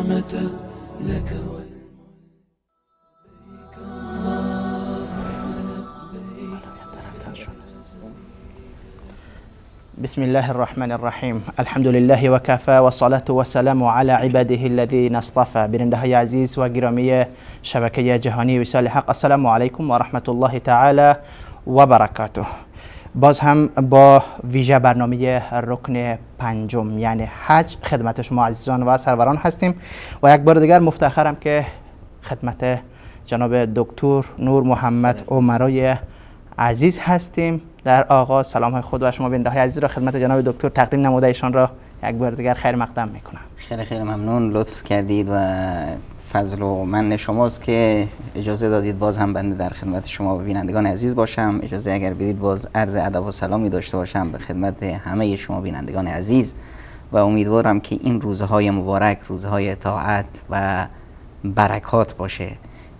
النعمة لك والملك اللهم لبيك. بسم الله الرحمن الرحیم. الحمد لله وکفى والصلاة والسلام على عباده الذين اصطفى. بیننده های عزیز و گرامی شبکه جهانی وصال حق، السلام علیکم و رحمت الله تعالی و برکاته. باز هم با ویژه برنامه رکن پنجم یعنی حج خدمت شما عزیزان و سروران هستیم و یک بار دیگر مفتخرم که خدمت جناب دکتر نور محمد عمرای عزیز هستیم. در آغاز سلام های خود و شما بیننده های عزیز را خدمت جناب دکتر تقدیم نموده ایشان را یک بار دیگر خیر مقدم میکنم. خیلی خیلی ممنون، لطف کردید و فضل و من شماست که اجازه دادید باز هم بنده در خدمت شما و بینندگان عزیز باشم. اجازه اگر بدید باز عرض ادب و سلامی داشته باشم به خدمت همه شما بینندگان عزیز و امیدوارم که این روزهای مبارک روزهای طاعت و برکات باشه.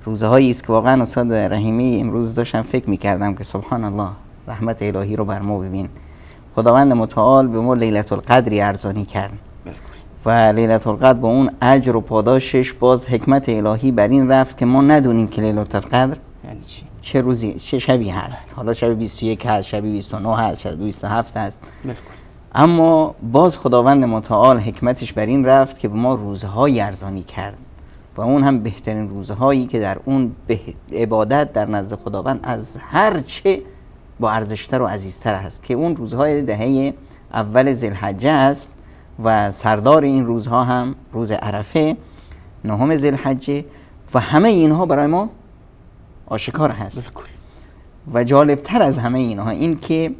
روزهایی است که واقعا استاد رحیمی امروز داشتم فکر میکردم که سبحان الله، رحمت الهی رو بر ما ببین. خداوند متعال به ما لیلة القدری ارزانی کرد و لیلة القدر با اون اجر و پاداشش باز حکمت الهی بر این رفت که ما ندونیم که لیلة القدر یعنی چی؟ چه روزی، چه شبی هست. حالا شب 21 هست، شب 29 هست، شب 27 هست. بالکل. اما باز خداوند متعال حکمتش بر این رفت که به ما روزهای ارزانی کرد و اون هم بهترین روزهایی که در اون عبادت در نزد خداوند از هر چه با ارزشتر و عزیزتر هست که اون روزهای دهه اول ذوالحجه است و سردار این روزها هم روز عرفه نهم ذوالحجه و همه اینها برای ما آشکار هست. بالکل. و جالبتر از همه اینها این که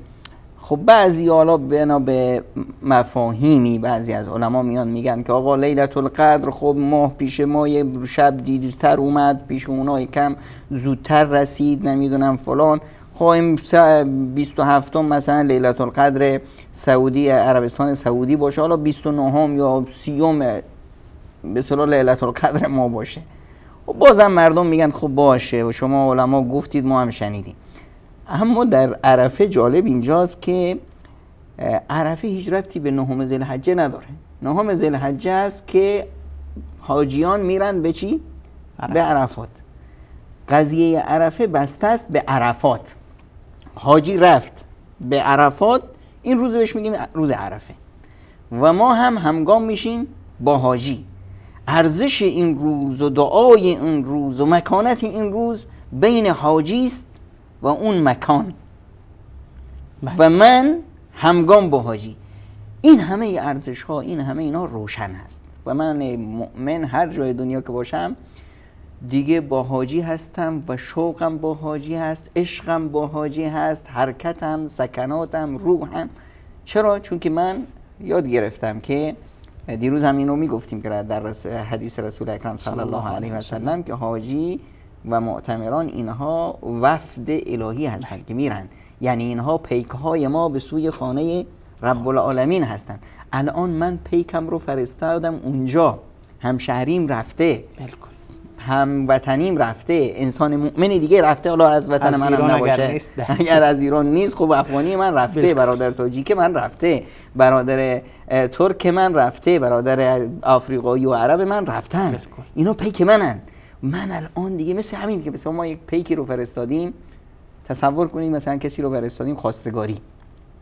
خب بعضی حالا بنا به مفاهیمی بعضی از علما میان میگن که آقا لیلة القدر خب ماه پیش ما یه شب دیرتر اومد، پیش اونا یکم زودتر رسید، نمیدونم فلان. خب این 27 مثلا لیلة القدر سعودی، عربستان سعودی باشه، حالا 29 یا 30 به اصطلاح لیلة القدر ما باشه. و بازم مردم میگن خب باشه و شما علما گفتید ما هم شنیدیم. اما در عرفه جالب اینجاست که عرفه هیچ ربطی به نهم ذوالحجه نداره. نهم ذوالحجه است که حاجیان میرن به چی؟ عرفه. به عرفات. قضیه عرفه بسته است به عرفات. حاجی رفت به عرفات، این روز بهش میگیم روز عرفه و ما هم همگام میشیم با حاجی. ارزش این روز و دعای این روز و مکانت این روز بین حاجی است و اون مکان و من همگام با حاجی. این همه ارزش ها، این همه اینا روشن هست و من مؤمن هر جای دنیا که باشم دیگه با حاجی هستم و شوقم با حاجی هست، عشقم با حاجی هست، حرکتم، سکناتم، روحم. چرا؟ چون که من یاد گرفتم که دیروز هم اینو میگفتیم که در حدیث رسول اکرم صلی الله علیه و سلم که حاجی و معتمران اینها وفد الهی هستند که میرن، یعنی اینها پیکهای ما به سوی خانه رب العالمین هستند. الان من پیکم رو فرستادم اونجا، همشهریم رفته، بالکل، هموطنیم رفته، انسان مؤمن دیگه رفته، حالا از وطن منم نباشه، اگر از ایران نیست خب افغانی من رفته، بالکل. برادر تاجیک من رفته، برادر ترک من رفته، برادر آفریقایی و عرب من رفتن، بالکل. اینا پیک منن. من الان دیگه مثل همین که مثلا ما یک پیکی رو فرستادیم، تصور کنید مثلا کسی رو فرستادیم خواستگاری،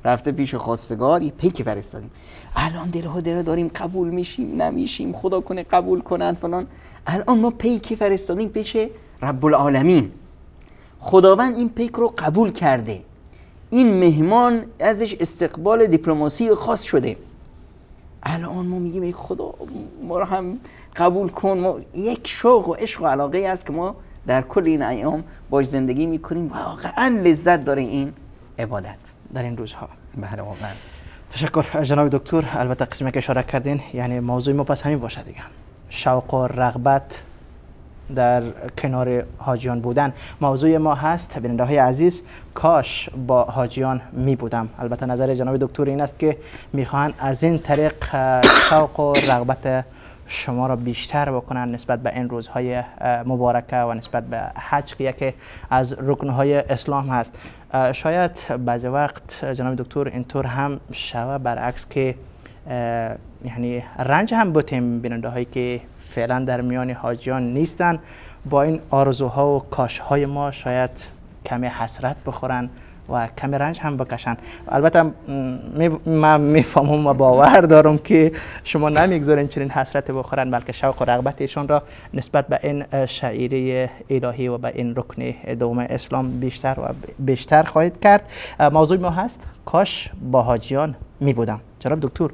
رفته پیش خواستگار، یه پیکی فرستادیم. الان دلها دل داریم قبول میشیم نمیشیم، خدا کنه قبول کنند فلان. الان ما پیکی فرستادیم پیش رب العالمین، خداوند این پیک رو قبول کرده، این مهمان ازش استقبال دیپلماسی خاص شده. الان ما میگیم ای خدا ما رو هم قبول کن. ما یک شوق و عشق و علاقه است که ما در کل این ایام باش زندگی میکنیم. واقعا لذت داره این عبادت در این روزها. بله واقعا. تشکر جناب دکتر. البته قسمی که اشاره کردین یعنی موضوع ما پس همین باشه دیگه، شوق و رغبت در کنار حاجیان بودن موضوع ما هست. بیننده های عزیز، کاش با حاجیان می بودم. البته نظر جناب دکتر این است که میخواهند از این طریق شوق و رغبت شما را بیشتر بکنن نسبت به این روزهای مبارکه و نسبت به حج که یکی از رکنهای اسلام هست. شاید بعضی وقت جناب دکتر اینطور هم شوه برعکس که یعنی رنج هم بتیم بیننده هایی که فعلا در میان حاجیان نیستن، با این آرزوها و کاش های ما شاید کمی حسرت بخورن و کمی رنج هم بکشن. البته من میفهمم و باور دارم که شما نمیگذارین چنین حسرت بخورن، بلکه شوق و رغبت ایشان را نسبت به این شعیره الهی و به این رکن دوم اسلام بیشتر و بیشتر خواهید کرد. موضوع ما هست کاش با حاجیان می بودم. جناب دکتر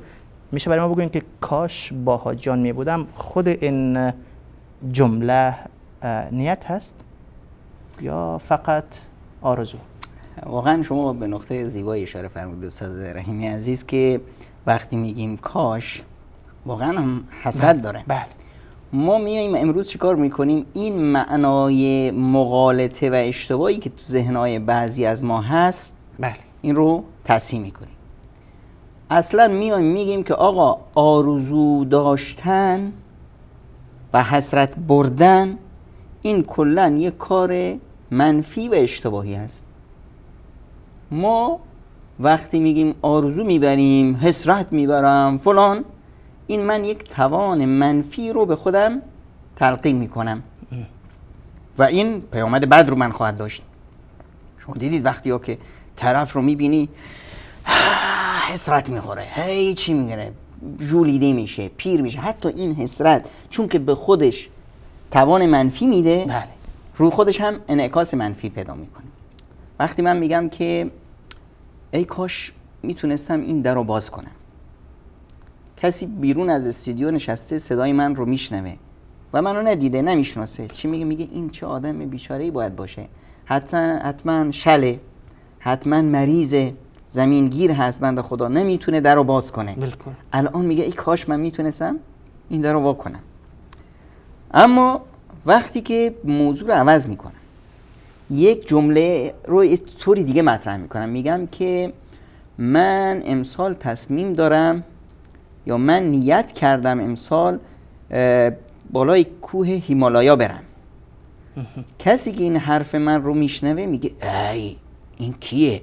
میشه برای ما بگوین که کاش با حاجیان می بودم، خود این جمله نیت هست یا فقط آرزو؟ واقعا شما به نقطه زیبایی اشاره فرمودید استاد رحیمی عزیز، که وقتی میگیم کاش واقعا هم حسرت داره. بله. ما میاییم امروز چیکار میکنیم؟ این معنای مغالطه و اشتباهی که تو ذهنهای بعضی از ما هست، بله، این رو تصحیح میکنیم. اصلا میایم میگیم که آقا آرزو داشتن و حسرت بردن این کلا یک کار منفی و اشتباهی هست. ما وقتی میگیم آرزو میبریم، حسرت میبرم فلان، این من یک توان منفی رو به خودم تلقین میکنم و این پیامد بد رو من خواهد داشت. شما دیدید وقتی ها که طرف رو میبینی حسرت میخوره، هی چی میگره، ژولیده میشه، پیر میشه. حتی این حسرت چون که به خودش توان منفی میده، بله، رو خودش هم انعکاس منفی پیدا میکنه. وقتی من میگم که ای کاش میتونستم این در رو باز کنم، کسی بیرون از استودیو نشسته صدای من رو میشنوه و منو ندیده، نمیشناسه، چی میگه؟ میگه این چه آدم بیچاره‌ای باید باشه، حتما شله، حتما مریضه، زمینگیر هست، بنده خدا نمیتونه در رو باز کنه. بالکل. الان میگه ای کاش من میتونستم این در رو باز کنم. اما وقتی که موضوع رو عوض میکنم، یک جمله رو یه طوری دیگه مطرح میکنم، میگم که من امسال تصمیم دارم یا من نیت کردم امسال بالای کوه هیمالایا برم. کسی که این حرف من رو میشنوه میگه ای این کیه؟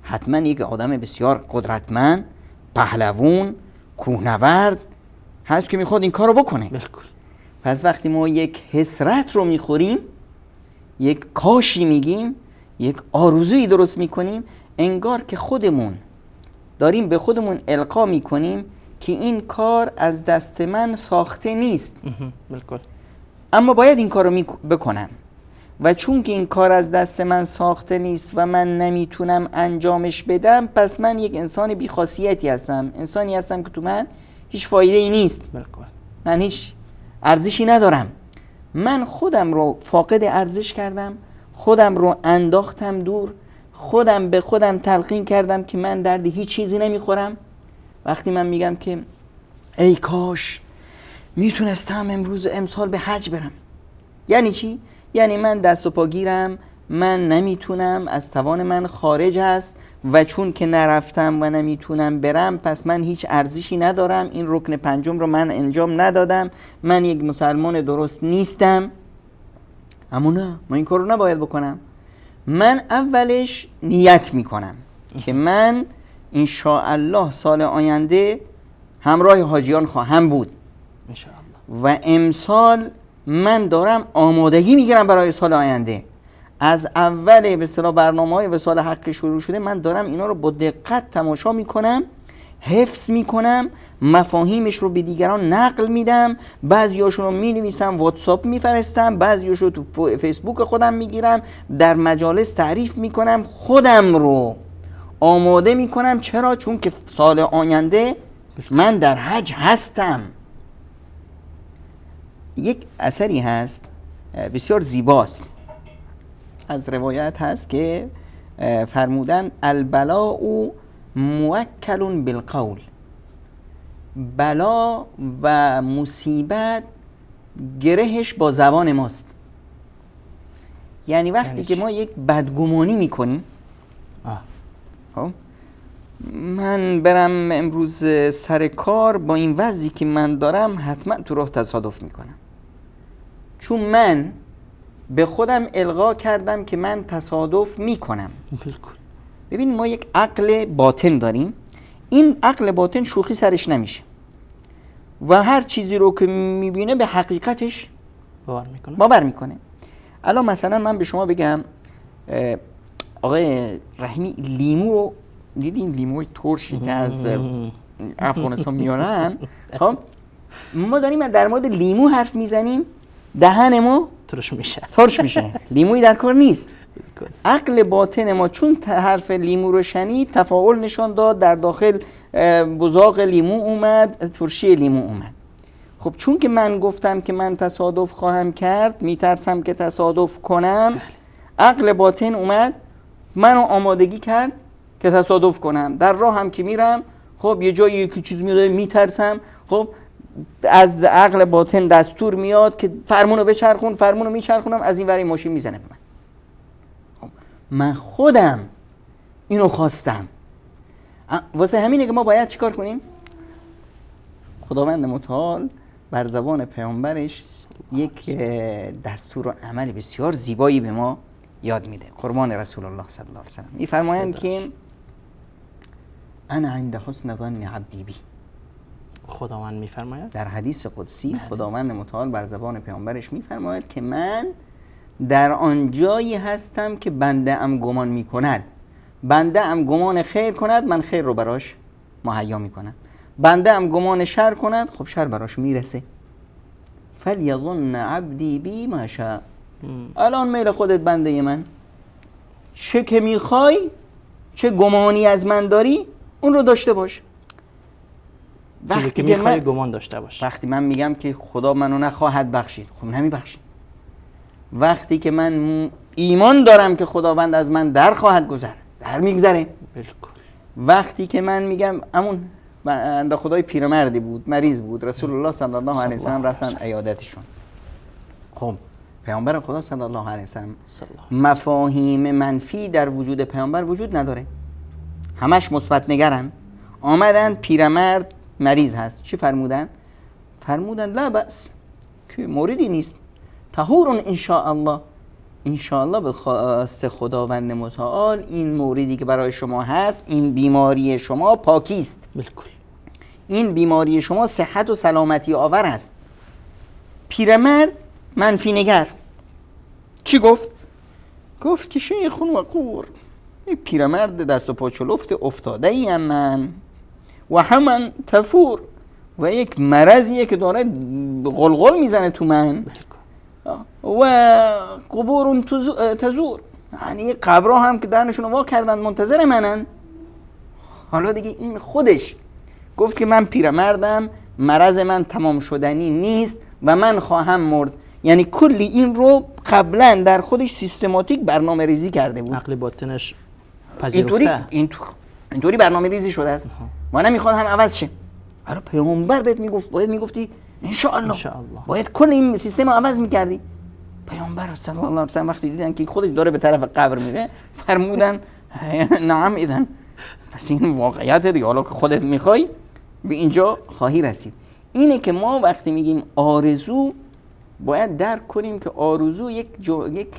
حتما یک آدم بسیار قدرتمند، پهلوون، کوهنورد هست که میخواد این کار رو بکنه. بالکل. پس وقتی ما یک حسرت رو میخوریم، یک کاشی میگیم، یک آرزویی درست میکنیم، انگار که خودمون داریم به خودمون القا میکنیم که این کار از دست من ساخته نیست. بالکل. اما باید این کار رو بکنم و چون که این کار از دست من ساخته نیست و من نمیتونم انجامش بدم، پس من یک انسان بیخاصیتی هستم، انسانی هستم که تو من هیچ فایده ای نیست. بالکل. من هیچ ارزشی ندارم. من خودم رو فاقد ارزش کردم، خودم رو انداختم دور، خودم به خودم تلقین کردم که من درد هیچ چیزی نمیخورم. وقتی من میگم که ای کاش میتونستم امروز امسال به حج برم، یعنی چی؟ یعنی من دست و پا گیرم، من نمیتونم، از توان من خارج است و چون که نرفتم و نمیتونم برم پس من هیچ ارزشی ندارم، این رکن پنجم رو من انجام ندادم، من یک مسلمان درست نیستم. اما نه، من این کار رو نباید بکنم. من اولش نیت میکنم که من انشاءالله سال آینده همراه حاجیان خواهم بود انشاءالله، و امسال من دارم آمادگی میگیرم برای سال آینده. از اول به اصطلاح برنامه‌های وصال حق شروع شده، من دارم اینا رو با دقت تماشا میکنم، حفظ میکنم، مفاهیمش رو به دیگران نقل میدم، بعضیاشون رو مینویسم، واتساپ میفرستم، بعضیاشون رو تو فیسبوک خودم میگیرم، در مجالس تعریف میکنم، خودم رو آماده میکنم. چرا؟ چون که سال آینده من در حج هستم. یک اثری هست بسیار زیباست، از روایت هست که فرمودن البلاء موکل بالقول، بلا و مصیبت گرهش با زبان ماست. یعنی وقتی که ما یک بدگمانی میکنیم، من برم امروز سر کار با این وضعی که من دارم حتما تو راه تصادف میکنم، چون من به خودم القا کردم که من تصادف میکنم. بالکل. ببین ما یک عقل باطن داریم، این عقل باطن شوخی سرش نمیشه. و هر چیزی رو که میبینه به حقیقتش باور میکنه. باور میکنه. الان مثلا من به شما بگم آقای رحیمی، لیمو رو دیدین؟ لیموی ترشی که از افغانستان میارن. خب ما داریم در مورد لیمو حرف میزنیم، دهن ما ترش میشه، ترش میشه، لیمویی در کار نیست. عقل باطن ما چون حرف لیمو رو شنید تفاعل نشان داد، در داخل بزاق لیمو اومد، ترشی لیمو اومد. خب چون که من گفتم که من تصادف خواهم کرد، میترسم که تصادف کنم، عقل باطن اومد منو آمادگی کرد که تصادف کنم. در راه هم که میرم، خب یه جایی یکی چیز میاد میترسم، خب از عقل باطن دستور میاد که فرمونو بچرخون، فرمونو میچرخونم، از این ور ماشین میزنه به من. خب من خودم اینو خواستم. واسه همینه که ما باید چیکار کنیم؟ خداوند متعال بر زبان پیامبرش یک دستور و عمل بسیار زیبایی به ما یاد میده. قربان رسول الله صلی الله علیه و سلم میفرمایند که انا عند حسن ظن عبدی بی. خداوند میفرماید در حدیث قدسی، خداوند متعال بر زبان پیامبرش میفرماید که من در آن جایی هستم که بنده ام گمان میکند. بنده ام گمان خیر کند، من خیر رو براش مهیا میکنم. بنده ام گمان شر کند، خب شر براش میرسه. فلیظن عبدی بی ما شاء. الان میل خودت بنده من، چه که میخوای، چه گمانی از من داری، اون رو داشته باش. وقتی که من گمان داشته باش. وقتی من میگم که خدا منو نخواهد بخشید، خب نمیبخشید. وقتی که من ایمان دارم که خداوند از من در خواهد گذر، در میگذره. بالکل. وقتی که من میگم امون بنده خدای پیرمردی بود، مریض بود، رسول الله صلی الله علیه و سلم رفتن عیادتشون. خب پیامبر خدا صلی الله علیه و سلم مفاهیم منفی در وجود پیامبر وجود نداره، همش مثبت نگرن. آمدن پیرمرد مریض هست، چی فرمودن؟ فرمودن لا بأس، که موردی نیست، طهور ان شاء الله. ان شاء الله به خواست خداوند متعال این موردی که برای شما هست، این بیماری شما پاکیست. بالکل. این بیماری شما صحت و سلامتی آور است. پیرمرد منفی نگر چی گفت؟ گفت که شیخ وقور، یک پیرمرد دست و پا چلفت افتاده ایم من و همان تفور، و یک مرضیه که داره غلغل میزنه تو من، و قبور تزور، یعنی قبرها هم که درنشون وا کردن منتظر منن. حالا دیگه این خودش گفت که من پیرمردم، مرض من تمام شدنی نیست و من خواهم مرد. یعنی کلی این رو قبلا در خودش سیستماتیک برنامه ریزی کرده بود، عقل باطنش پذیرفته، اینطوری برنامه ریزی شده است و نمیخواد هم عوض شه. حالا پیامبر بهت میگفت، باید میگفتی انشاءالله، باید کل این سیستم رو عوض میکردی. پیامبر صلی الله علیه و سلم وقتی دیدن که خودش داره به طرف قبر میره، فرمودن نعم ایدن، پس این واقعیت دیگه، حالا که خودت میخوای به اینجا خواهی رسید. اینه که ما وقتی میگیم آرزو، باید درک کنیم که آرزو یک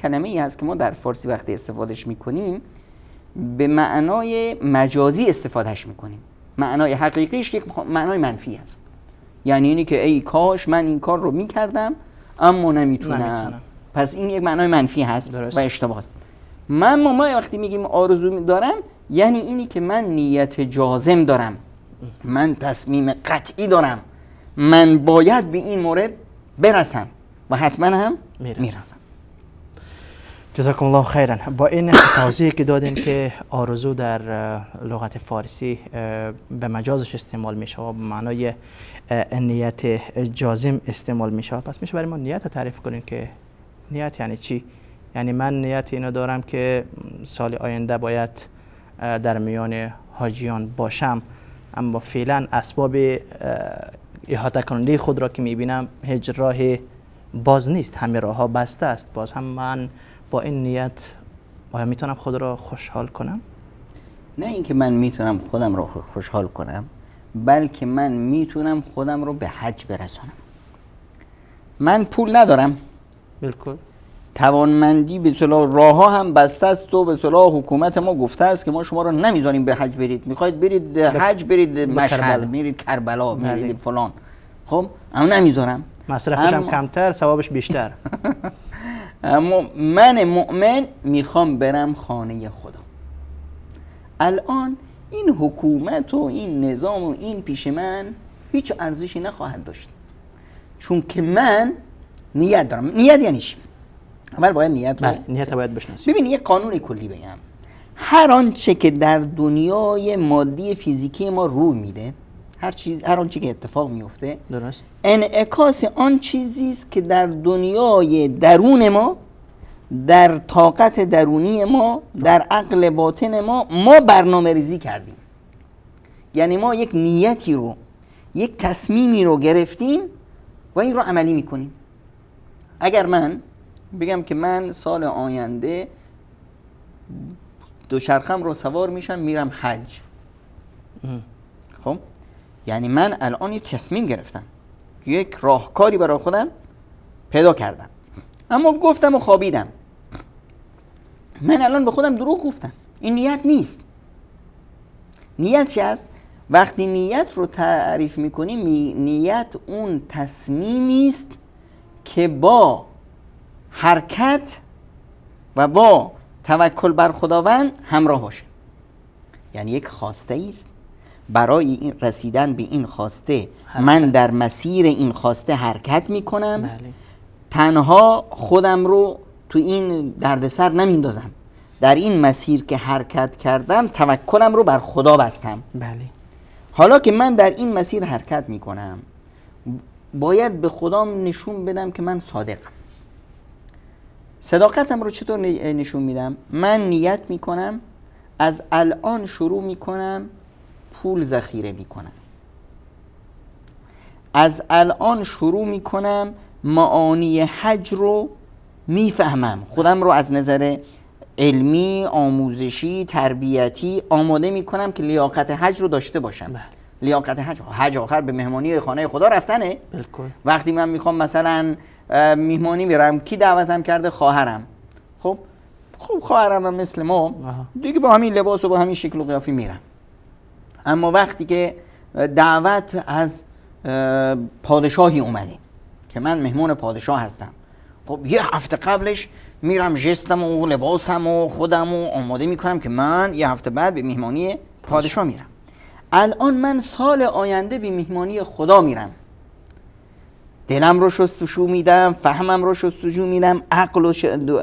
کلمه ای هست که ما در فارسی وقتی استفادهش میکنیم به معنای مجازی استفادهش میکنیم، معنای حقیقیش یک معنای منفی هست. یعنی اینی که ای کاش من این کار رو میکردم اما نمیتونم. پس این یک معنای منفی هست و اشتباه است. ما وقتی میگیم آرزو دارم، یعنی اینی که من نیت جازم دارم، من تصمیم قطعی دارم، من باید به این مورد برسم و حتما هم میرسم. جزاکم الله خیرا. با این توضیحی که دادین که آرزو در لغت فارسی به مجازش استعمال میشه و به معنای نیت جازم استعمال میشه، پس میشه برای ما نیت تعریف کنین که نیت یعنی چی؟ یعنی من نیت اینو دارم که سال آینده باید در میان حاجیان باشم، اما فعلا اسباب احاطه کننده خود را که میبینم هیچ راه باز نیست، همه راه ها بسته است، باز هم من با این نیت آیا میتونم خود را خوشحال کنم؟ نه اینکه من میتونم خودم را خوشحال کنم، بلکه من میتونم خودم رو به حج برسانم. من پول ندارم، بالکل، توانمندی به صلاح راه ها هم بسته است و به صلاح حکومت ما گفته است که ما شما رو نمیذاریم به حج برید، میخواید برید حج برید مشهد، میرید کربلا، میرید فلان. خب خب اما نمیذارم، مصرفش هم کمتر، ثوابش بیشتر. اما من مؤمن میخوام برم خانه خدا. الان این حکومت و این نظام و این پیش من هیچ ارزشی نخواهد داشت، چون که من نیت دارم. نیت یعنی چی؟ اول باید نیت رو، نیت باید بشناسیم. ببین یه قانون کلی بگم، هر آنچه که در دنیای مادی فیزیکی ما روی میده، هر چیز، هر آنچه که اتفاق میفته، درست، انعکاس آن چیزی است که در دنیای درون ما، در طاقت درونی ما، در عقل باطن ما برنامه ریزی کردیم. یعنی ما یک نیتی رو، یک تصمیمی رو گرفتیم و این رو عملی میکنیم. اگر من بگم که من سال آینده دوچرخم رو سوار میشم میرم حج، خب یعنی من الان یک تصمیم گرفتم، یک راهکاری برای خودم پیدا کردم، اما گفتم و خوابیدم. من الان به خودم دروغ گفتم، این نیت نیست. نیت چی است؟ وقتی نیت رو تعریف میکنیم، نیت اون تصمیمی است که با حرکت و با توکل بر خداوند همراه باشه. یعنی یک خواسته است، برای این رسیدن به این خواسته حرکت. من در مسیر این خواسته حرکت میکنم. بله. تنها خودم رو تو این دردسر نمیندازم، در این مسیر که حرکت کردم توکلم رو بر خدا بستم. بله. حالا که من در این مسیر حرکت میکنم، باید به خدام نشون بدم که من صادقم. صداقتم رو چطور نشون میدم؟ من نیت میکنم از الان شروع میکنم پول ذخیره میکنم، از الان شروع میکنم معانی حج رو میفهمم، خودم رو از نظر علمی، آموزشی، تربیتی آماده میکنم که لیاقت حج رو داشته باشم. بله. لیاقت حج، حج آخر به مهمانی خانه خدا رفتنه. بالکل. وقتی من میخوام مثلا مهمانی میرم، کی دعوتم کرده؟ خواهرم. خب خواهرم هم مثل ما دیگه با همین لباس و با همین شکل و قیافه میرم. اما وقتی که دعوت از پادشاهی اومده که من مهمون پادشاه هستم، خب یه هفته قبلش میرم ژستم و لباسم و خودم و آماده میکنم که من یه هفته بعد به مهمانی پادشاه میرم. الان من سال آینده به مهمانی خدا میرم، دلم رو شستشو میدم، فهمم رو شستشو میدم، عقل و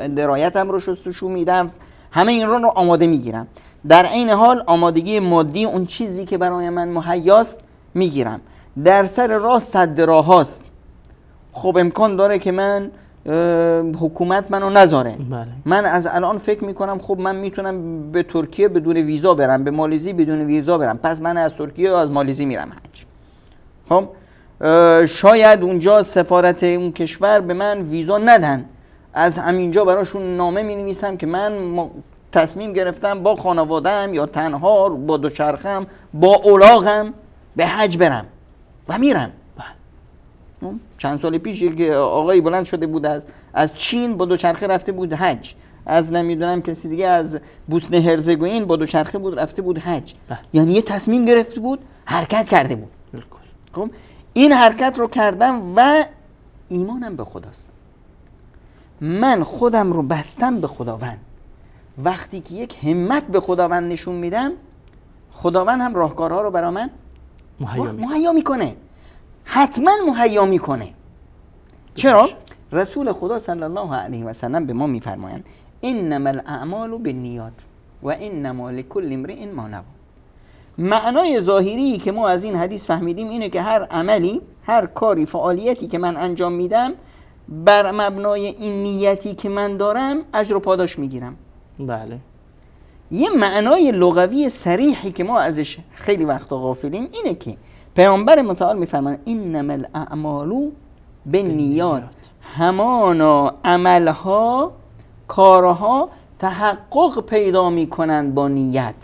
درایتم رو شستشو میدم، همه این رو آماده میگیرم. در عین حال آمادگی مادی اون چیزی که برای من مهیاست میگیرم. در سر راه صد راه هاست، خب امکان داره که من حکومت منو نذاره. بله. من از الان فکر میکنم خب من میتونم به ترکیه بدون ویزا برم، به مالزی بدون ویزا برم، پس من از ترکیه یا از مالزی میرم حج. خب شاید اونجا سفارت اون کشور به من ویزا ندن، از همینجا براشون نامه مینویسم که من تصمیم گرفتم با خانوادم یا تنها با دوچرخم با الاغم به حج برم و میرم. چند سال پیش یک آقایی بلند شده بود از چین با دوچرخه رفته بود حج، از نمیدونم کسی دیگه از بوسنه هرزگوین با دوچرخه بود رفته بود حج. یعنی یه تصمیم گرفته بود، حرکت کرده بود. خب این حرکت رو کردم و ایمانم به خداست، من خودم رو بستم به خداوند. وقتی که یک همت به خداوند نشون میدم، خداوند هم راهکارها رو برای من مهیا میکنه، حتما مهیا میکنه. چرا؟ رسول خدا صلی الله علیه و سلم به ما میفرمایند انما الاعمال بالنیات و انما لکل امرئ ما نوی. معنای ظاهری که ما از این حدیث فهمیدیم اینه که هر عملی، هر کاری، فعالیتی که من انجام میدم بر مبنای این نیتی که من دارم اجر و پاداش میگیرم. بله. یه معنای لغوی صریحی که ما ازش خیلی وقتا غافلیم اینه که پیامبر متعال میفرماید انما الاعمال بالنیات، همانا عملها، کارها تحقق پیدا میکنند با نیت.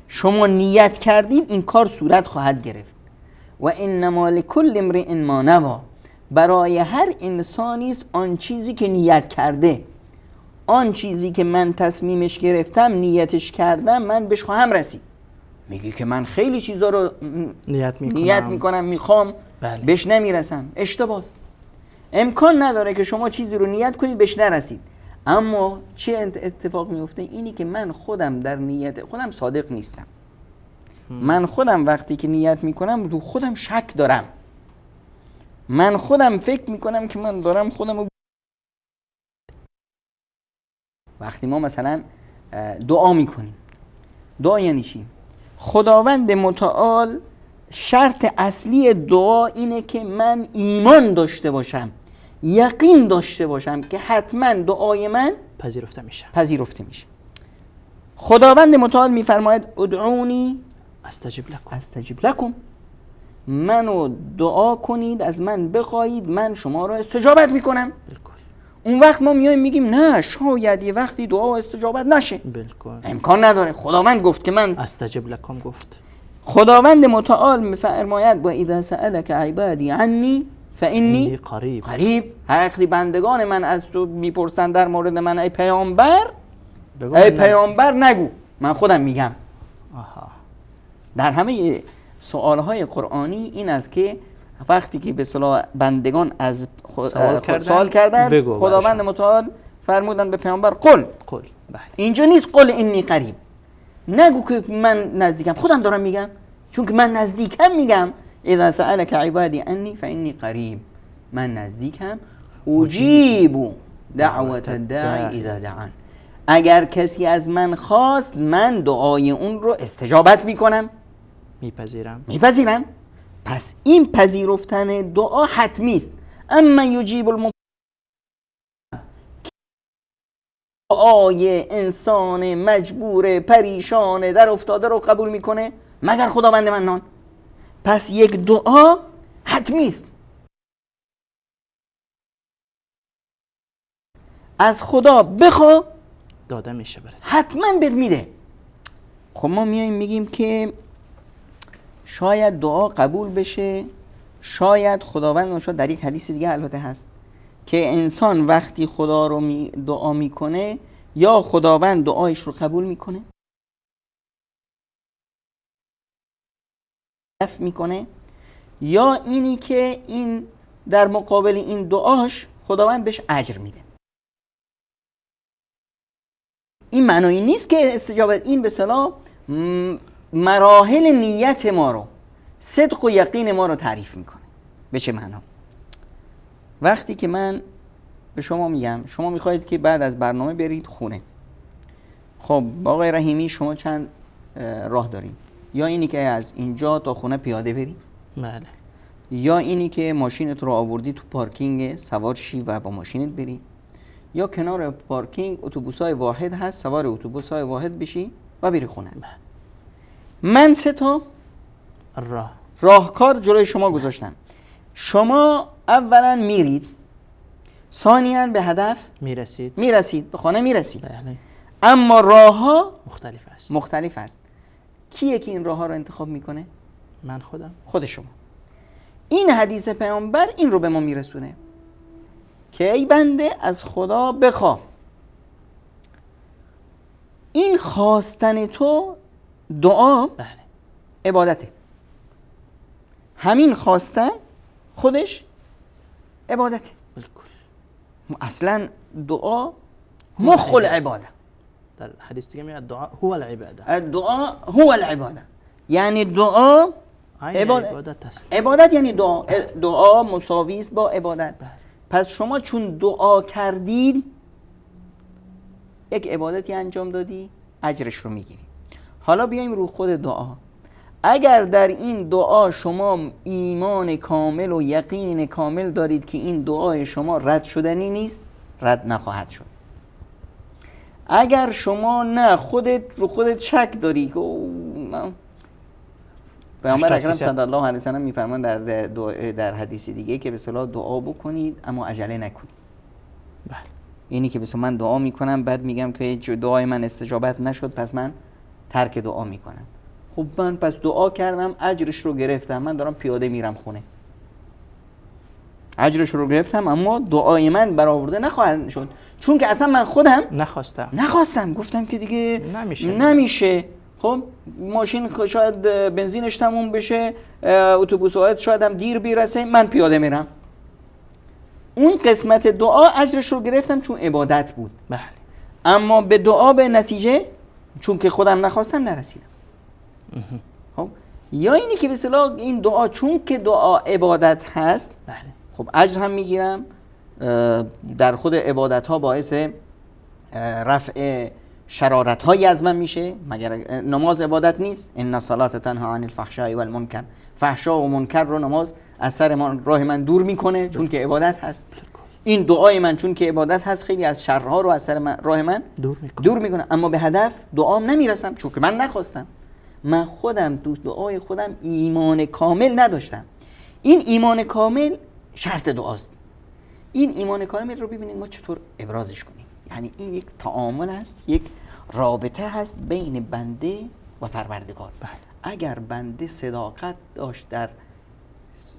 شما نیت کردید این کار صورت خواهد گرفت. و انما لکل امرئ ما نوی، برای هر انسانی است آن چیزی که نیت کرده، آن چیزی که من تصمیمش گرفتم، نیتش کردم، من بهش خواهم رسید. میگی که من خیلی چیزا رو نیت میکنم میخوام، بله. بهش نمیرسم. اشتباهه. امکان نداره که شما چیزی رو نیت کنید بهش نرسید. اما چه اتفاق میفته؟ اینی که من خودم در نیت خودم صادق نیستم. من خودم وقتی که نیت میکنم تو خودم شک دارم. من خودم فکر میکنم که من دارم خودم. وقتی ما مثلا دعا میکنیم، دعا یعنی چی؟ خداوند متعال شرط اصلی دعا اینه که من ایمان داشته باشم، یقین داشته باشم که حتما دعای من پذیرفته میشه. پذیرفته میشه. خداوند متعال میفرماید ادعونی استجب لکم. استجب لکم. منو دعا کنید، از من بخواهید، من شما را استجابت میکنم. بالکل. اون وقت ما میایم میگیم نه، شاید یه وقتی دعا استجابت نشه. بالکل. امکان نداره. خداوند گفت که من استجب لکم گفت. خداوند متعال میفرماید و اذا سألک عبادی عنی فانی قریب. قریب. وقتی بندگان من از تو میپرسن در مورد من ای پیامبر، ای پیامبر نگو، من خودم میگم. آها. در همه سوالهای قرآنی این است که وقتی که به اصطلاح بندگان از سوال کردن، خداوند متعال فرمودن به پیامبر قل. قل. بله. اینجا نیست قل انی قریب، نگو که من نزدیکم، خودم دارم میگم، چون که من نزدیکم میگم. اذا سألک عبادی انی فانی قریب، من نزدیکم. اجیب دعوت الداعی اذا دعان، اگر کسی از من خواست من دعای اون رو استجابت میکنم، میپذیرم. میپذیرم. پس این پذیرفتن دعا حتمی است. اما یجیب المضطر، دعای انسان مجبور پریشان در افتاده رو قبول میکنه مگر خداوند منان. پس یک دعا حتمی است. از خدا بخوا داده میشه برات، حتما بهت میده. خب ما میایم میگیم که شاید دعا قبول بشه، شاید خداوند، شاید در یک حدیث دیگه البته هست که انسان وقتی خدا رو دعا میکنه یا خداوند دعایش رو قبول میکنه، دفع میکنه، یا اینی که این در مقابل این دعاش خداوند بهش اجر میده. این معنایی نیست که استجابت، این به اصطلاح مراحل نیت ما رو، صدق و یقین ما رو تعریف میکنه. به چه معنا؟ وقتی که من به شما میگم شما میخواید که بعد از برنامه برید خونه، خب آقای رحیمی شما چند راه دارید، یا اینی که از اینجا تا خونه پیاده بری، بله، یا اینی که ماشینت رو آوردی تو پارکینگ سوار شی و با ماشینت بری، یا کنار پارکینگ اتوبوس‌های واحد هست سوار اتوبوس‌های واحد بشی و بری خونه. بله. من سه تا راهکار جلوی شما گذاشتم. شما اولا میرید، ثانیا به هدف میرسید، به خانه میرسید. بله. اما راهها مختلف است. مختلف است. کیه که این راهها رو انتخاب میکنه؟ من خودم. خود شما. این حدیث پیامبر این رو به ما میرسونه که ای بنده از خدا بخوا. این خواستن تو دعا، بله، عبادته. همین خواستن خودش عبادته. بالکل. اصلا دعا مخ العباده. در حدیث دیگه میاد دعا هو العباده. الدعا هو العباده، یعنی دعا عبادت است. عبادت یعنی دعا. دعا مساوی است با عبادت. بله. پس شما چون دعا کردید یک عبادتی انجام دادی، اجرش رو میگیری. حالا بیایم رو خود دعا. اگر در این دعا شما ایمان کامل و یقین کامل دارید که این دعای شما رد شدنی نیست، رد نخواهد شد. اگر شما نه، خودت رو خودت شک داری که پیامبر اکرم صلی الله علیه و سلم میفرمان در حدیث دیگه که به اصطلاح دعا بکنید اما عجله نکنید. بله. اینی که مثلا من دعا میکنم بعد میگم که دعای من استجابت نشد پس من ترک دعا میکنم. خب من پس دعا کردم، اجرش رو گرفتم، من دارم پیاده میرم خونه، اجرش رو گرفتم، اما دعای من برآورده نخواهد شد، چون که اصلا من خودم نخواستم، گفتم که دیگه نمیشه. خب ماشین شاید بنزینش تموم بشه، اتوبوس شاید هم دیر برسه، من پیاده میرم. اون قسمت دعا اجرش رو گرفتم چون عبادت بود. بله. اما به دعا به نتیجه چون که خودم نخواستم نرسیدم. خب یا اینی که به اصطلاح این دعا چون که دعا عبادت هست، بله، خب اجر هم میگیرم، در خود عبادت ها باعث رفع شرارت هایی از من میشه. مگر نماز عبادت نیست؟ ان الصلاة تنها عن الفحشاء والمنکر. فحشا و منکر رو نماز از سر من، راه من دور میکنه چون که عبادت هست. این دعای من چون که عبادت هست خیلی از شرها رو از سر من، راه من دور میکنه، اما به هدف دعام نمیرسم چون که من نخواستم. من خودم تو دعای خودم ایمان کامل نداشتم. این ایمان کامل شرط دعاست. این ایمان کامل رو ببینید ما چطور ابرازش کنیم. یعنی این یک تعامل است، یک رابطه هست بین بنده و پروردگار. بله. اگر بنده صداقت داشت در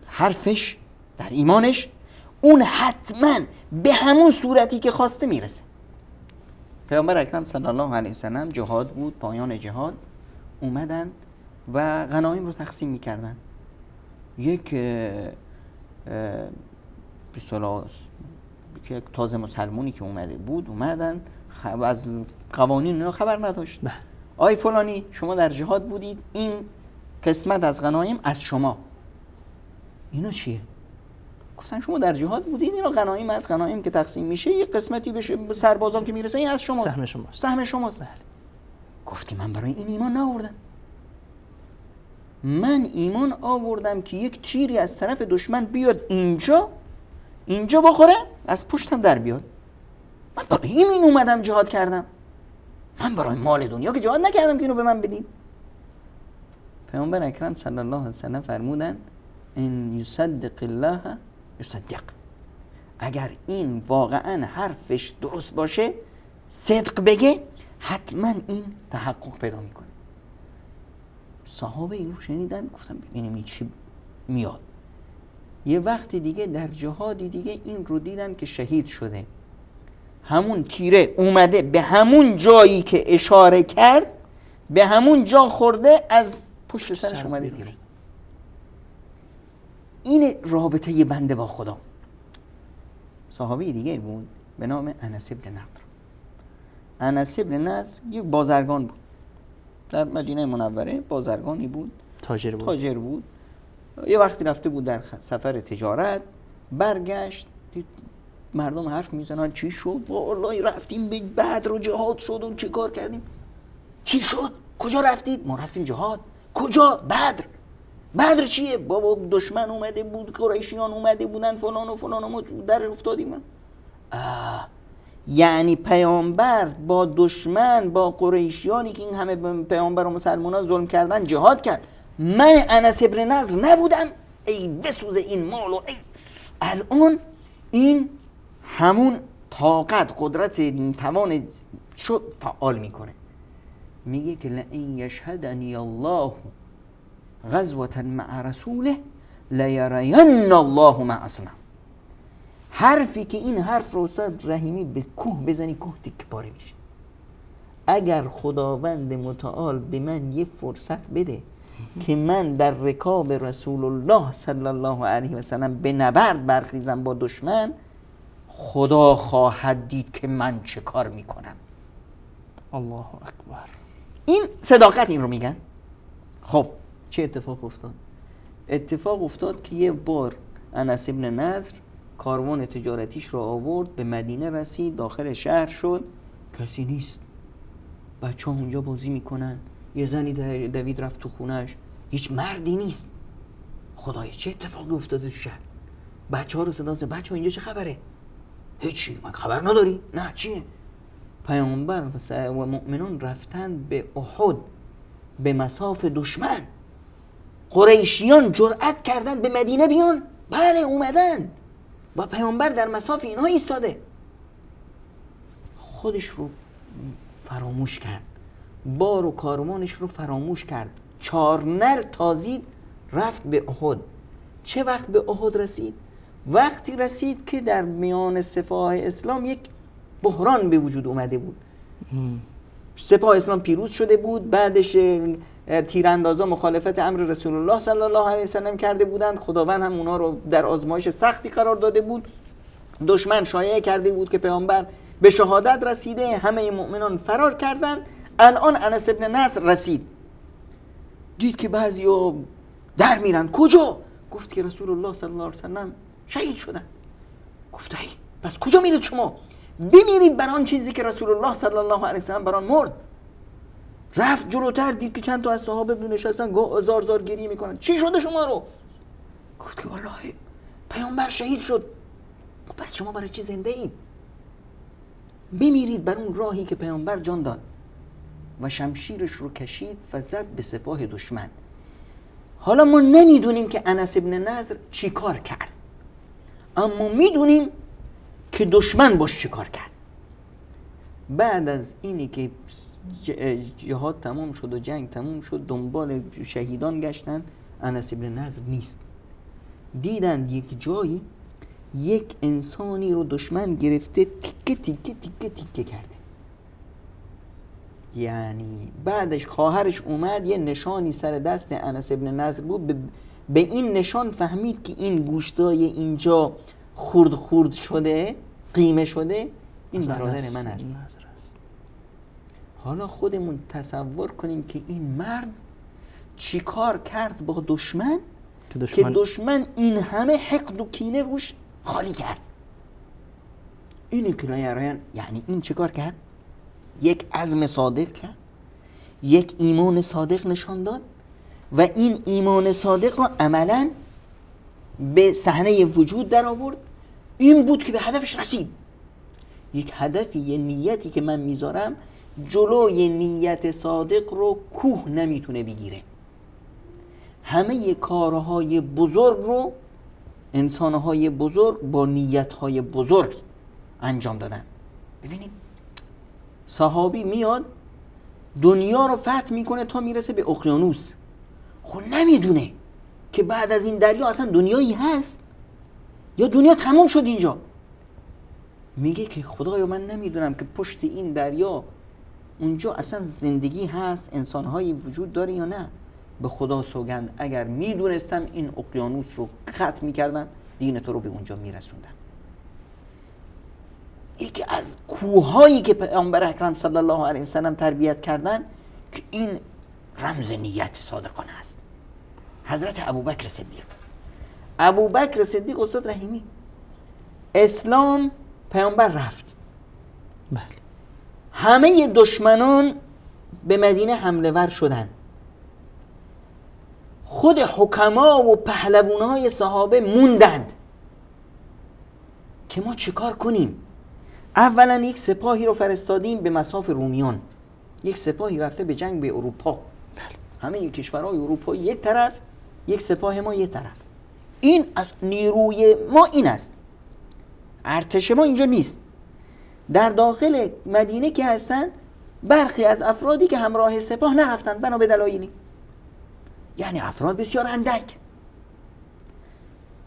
حرفش، در ایمانش، اون حتما به همون صورتی که خواسته میرسه. پیامبر اکرم صلی الله علیه وسلم جهاد بود، پایان جهاد اومدند و غنایم رو تقسیم میکردن. یک که تازه مسلمونی که اومده بود، اومدن از قوانین اینا خبر نداشت. آی فلانی شما در جهاد بودید، این قسمت از غنایم از شما. اینا چیه؟ گفتن شما در جهاد بودید، اینا غنایم از غنایم که تقسیم میشه یه قسمتی بشه سربازان که میرسه، این از شماست، سهم شماست، سهم شماست. گفتی من برای این ایمان نآوردم، من ایمان آوردم که یک تیری از طرف دشمن بیاد اینجا، اینجا بخوره، از پشتم در بیاد. من برای این اومدم جهاد کردم، من برای مال دنیا که جهاد نکردم که اینو به من بدین. پیامبر اکرم صلی الله علیه وسلم فرمودن ان یصدق الله یصدق. اگر این واقعا حرفش درست باشه، صدق بگه، حتما این تحقق پیدا میکنه. صحابه این رو شنیدن، گفتن ببینیم این چی میاد. یه وقتی دیگه در جهادی دیگه این رو دیدن که شهید شده، همون تیره اومده به همون جایی که اشاره کرد، به همون جا خورده، از پشت سرش اومده بیرون. این رابطه بنده با خدا. صحابی دیگه بود به نام انس ابن نضر. انس ابن نضر یک بازرگان بود در مدینه منوره، بازرگانی بود، تاجر بود، تاجر بود. یه وقتی رفته بود در سفر تجارت، برگشت دید مردم حرف میزنن چی شد، والله رفتیم به بدر و جهاد شد و چه کار کردیم، چی شد، کجا رفتید؟ ما رفتیم جهاد. کجا؟ بدر. بدر چیه؟ بابا دشمن اومده بود، قریشیان اومده بودن، فلان و فلان و ما در افتادیم. یعنی پیامبر با دشمن، با قریشیانی که این همه پیامبر و مسلمانان ظلم کردن جهاد کرد. من انس ابن نضر نبودم، ای بسوزه این مال و ای. الان این همون طاقت، قدرت، توان شد فعال میکنه. میگه که لئن یشهدنی الله غزوة مع رسوله لیرین الله ما اصنع. حرفی که این حرف رو استاد رحیمی به کوه بزنی کوه تکه پاره میشه. اگر خداوند متعال به من یه فرصت بده که من در رکاب رسول الله صلی الله علیه و سلم به نبرد برخیزم با دشمن، خدا خواهد دید که من چه کار میکنم. الله اکبر. این صداقت این رو میگن. خب چه اتفاق افتاد؟ اتفاق افتاد که یه بار انس ابن نضر کاروان تجارتیش رو آورد به مدینه، رسید داخل شهر شد، کسی نیست، بچه ها اونجا بازی میکنن، یه زنی دوید رفت تو خونش، هیچ مردی نیست. خدای چه اتفاقی افتاده تو شهر؟ بچه ها رو صدا زد، بچه ها اینجا چه خبره؟ هیچی، من خبر نداری؟ نه چیه؟ پیامبر و مؤمنان رفتن به احد، به مصاف دشمن. قریشیان جرأت کردن به مدینه بیان، بله اومدن و پیامبر در مصاف اینها ایستاده. خودش رو فراموش کرد، بار و کاروانش رو فراموش کرد، چارنر تازید رفت به احد. چه وقت به احد رسید؟ وقتی رسید که در میان سپاه اسلام یک بحران به وجود اومده بود. سپاه اسلام پیروز شده بود، بعدش تیراندازا مخالفت امر رسول الله صلی الله علیه و سلم کرده بودند، خداوند هم اونا رو در آزمایش سختی قرار داده بود، دشمن شایعه کرده بود که پیامبر به شهادت رسیده، همه مؤمنان فرار کردند. الان انس ابن نضر رسید، دید که بعضیا در میرن، کجا؟ گفت که رسول الله صلی الله علیه و سلم شهید شدن. گفت ای پس کجا میرید شما؟ بمیرید بر آن چیزی که رسول الله صلی الله علیه و سلم بر آن مرد. رفت جلوتر، دید که چند تا از صحابه نشستن زار زار گریه میکنن، چی شده شما رو؟ گفت که والله پیامبر شهید شد. پس شما برای چی زنده اید؟ بمیرید بر اون راهی که پیامبر جان داد. و شمشیرش رو کشید و زد به سپاه دشمن. حالا ما نمیدونیم که انس ابن نضر چی کار کرد، اما میدونیم که دشمن باش چی کار کرد. بعد از اینی که جهاد تمام شد و جنگ تمام شد، دنبال شهیدان گشتن، انس ابن نضر نیست. دیدن یک جایی یک انسانی رو دشمن گرفته، تیکه تیکه تیکه تیکه کرده. یعنی بعدش خواهرش اومد، یه نشانی سر دست انس ابن نضر بود، به این نشان فهمید که این گوشتای اینجا خورد خورد شده، قیمه شده، این برادر من است. حالا خودمون تصور کنیم که این مرد چی کار کرد با دشمن که دشمن این همه حقد و کینه روش خالی کرد. اینی که یعنی این چی کار کرد؟ یک عزم صادق کرد، یک ایمان صادق نشان داد و این ایمان صادق رو عملاً به صحنه وجود در آورد. این بود که به هدفش رسید. یک هدفی، یه نیتی که من میذارم، جلوی نیت صادق رو کوه نمیتونه بگیره. همه کارهای بزرگ رو انسانهای بزرگ با نیتهای بزرگ انجام دادن. ببینید صحابی میاد دنیا رو فتح میکنه تا میرسه به اقیانوس، خب نمیدونه که بعد از این دریا اصلا دنیایی هست یا دنیا تموم شد اینجا. میگه که خدایا من نمیدونم که پشت این دریا اونجا اصلا زندگی هست، انسانهایی وجود داره یا نه. به خدا سوگند اگر میدونستم این اقیانوس رو ختم میکردم، دین تو رو به اونجا میرسوندم. یکی از کوههایی که پیامبر اکرم صلی الله علیه و سلم تربیت کردن که این رمز نیت صادقانه است، حضرت ابوبکر صدیق. ابوبکر صدیق استاد رحیمی، اسلام پیامبر رفت، بله، همه دشمنان به مدینه حمله ور شدند، خود حکما و پهلوانهای صحابه موندند که ما چیکار کنیم. اولا یک سپاهی رو فرستادیم به مصاف رومیان، یک سپاهی رفته به جنگ به اروپا، بله، همه کشورهای اروپایی یک طرف، یک سپاه ما یک طرف. این از نیروی ما این است، ارتش ما اینجا نیست. در داخل مدینه که هستن برخی از افرادی که همراه سپاه نرفتند بنا به دلایلی، یعنی افراد بسیار اندک.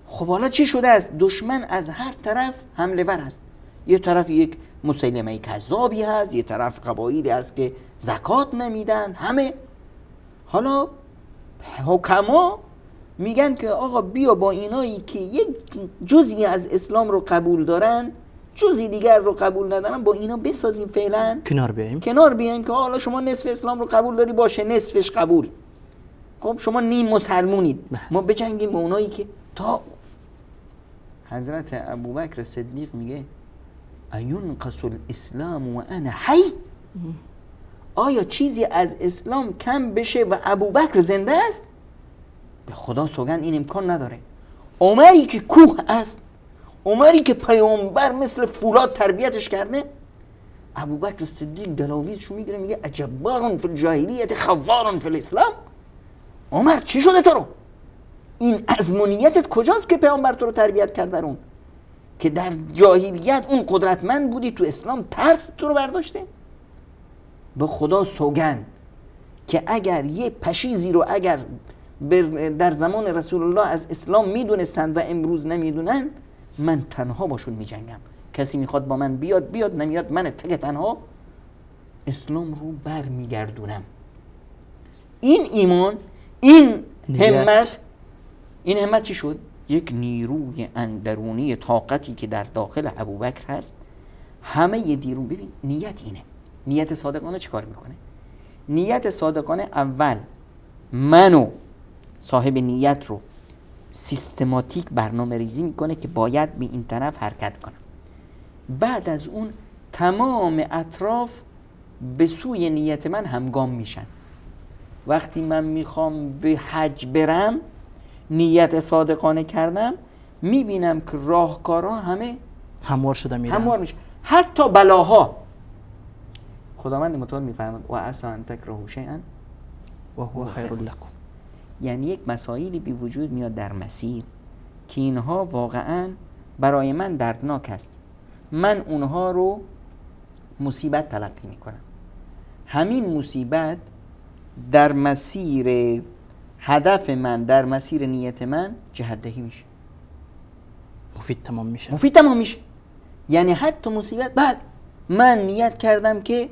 خب حالا چی شده است؟ دشمن از هر طرف حمله ور است. یه طرف یک مسیلمه کذابی هست، یه طرف قبایلی هست که زکات نمیدن، همه. حالا حکما میگن که آقا بیا با اینایی که یک جزئی از اسلام رو قبول دارن، جزئی دیگر رو قبول ندارن، با اینا بسازیم، فعلا کنار بیاییم، کنار بیاییم که حالا شما نصف اسلام رو قبول داری، باشه نصفش قبول، خب شما نیم مسلمونید، ما بجنگیم با اونایی که تا حضرت ابوبکر صدیق میگه اینقص الاسلام و انا حی، آیا چیزی از اسلام کم بشه و ابوبکر زنده است؟ به خدا سوگند این امکان نداره. عمری که کوه است، عمری که پیامبر مثل فولاد تربیتش کرده، ابوبکر صدیق گلاویزشو میگیره میگه اجبار فی الجاهلیت خوار فی الاسلام. عمر چی شده تو رو؟ این ازمونیتت کجاست که پیامبر تو رو تربیت کرد در اون که در جاهلیت اون قدرتمند بودی، تو اسلام ترس تو رو برداشته؟ به خدا سوگند که اگر یه پشیزی رو اگر در زمان رسول الله از اسلام میدونستند و امروز نمیدونن، من تنها باشون میجنگم. کسی میخواد با من بیاد بیاد، نمیاد من تک تنها. اسلام رو برمیگردونم. این ایمان، این همت، این همت چی شد؟ یک نیروی اندرونی، طاقتی که در داخل ابوبکر هست. همه ی دیرون، ببین نیت اینه. نیت صادقانه چه کار میکنه؟ نیت صادقانه اول منو صاحب نیت رو سیستماتیک برنامه ریزی میکنه که باید به این طرف حرکت کنم. بعد از اون تمام اطراف به سوی نیت من همگام میشن. وقتی من میخوام به حج برم، نیت صادقانه کردم، میبینم که راهکارها همه هموار شده میرن، هموار میشه، حتی بلاها. خداوند متعال میفرماد و عسی ان تکرهوا شیئا و هو خیر لکم. یعنی یک مسائلی به وجود میاد در مسیر که اینها واقعا برای من دردناک است، من اونها رو مصیبت تلقی میکنم. همین مصیبت در مسیر هدف من، در مسیر نیت من جهت دهی میشه، مفید تمام میشه، مفید تمام میشه. یعنی حتی مصیبت، بعد من نیت کردم که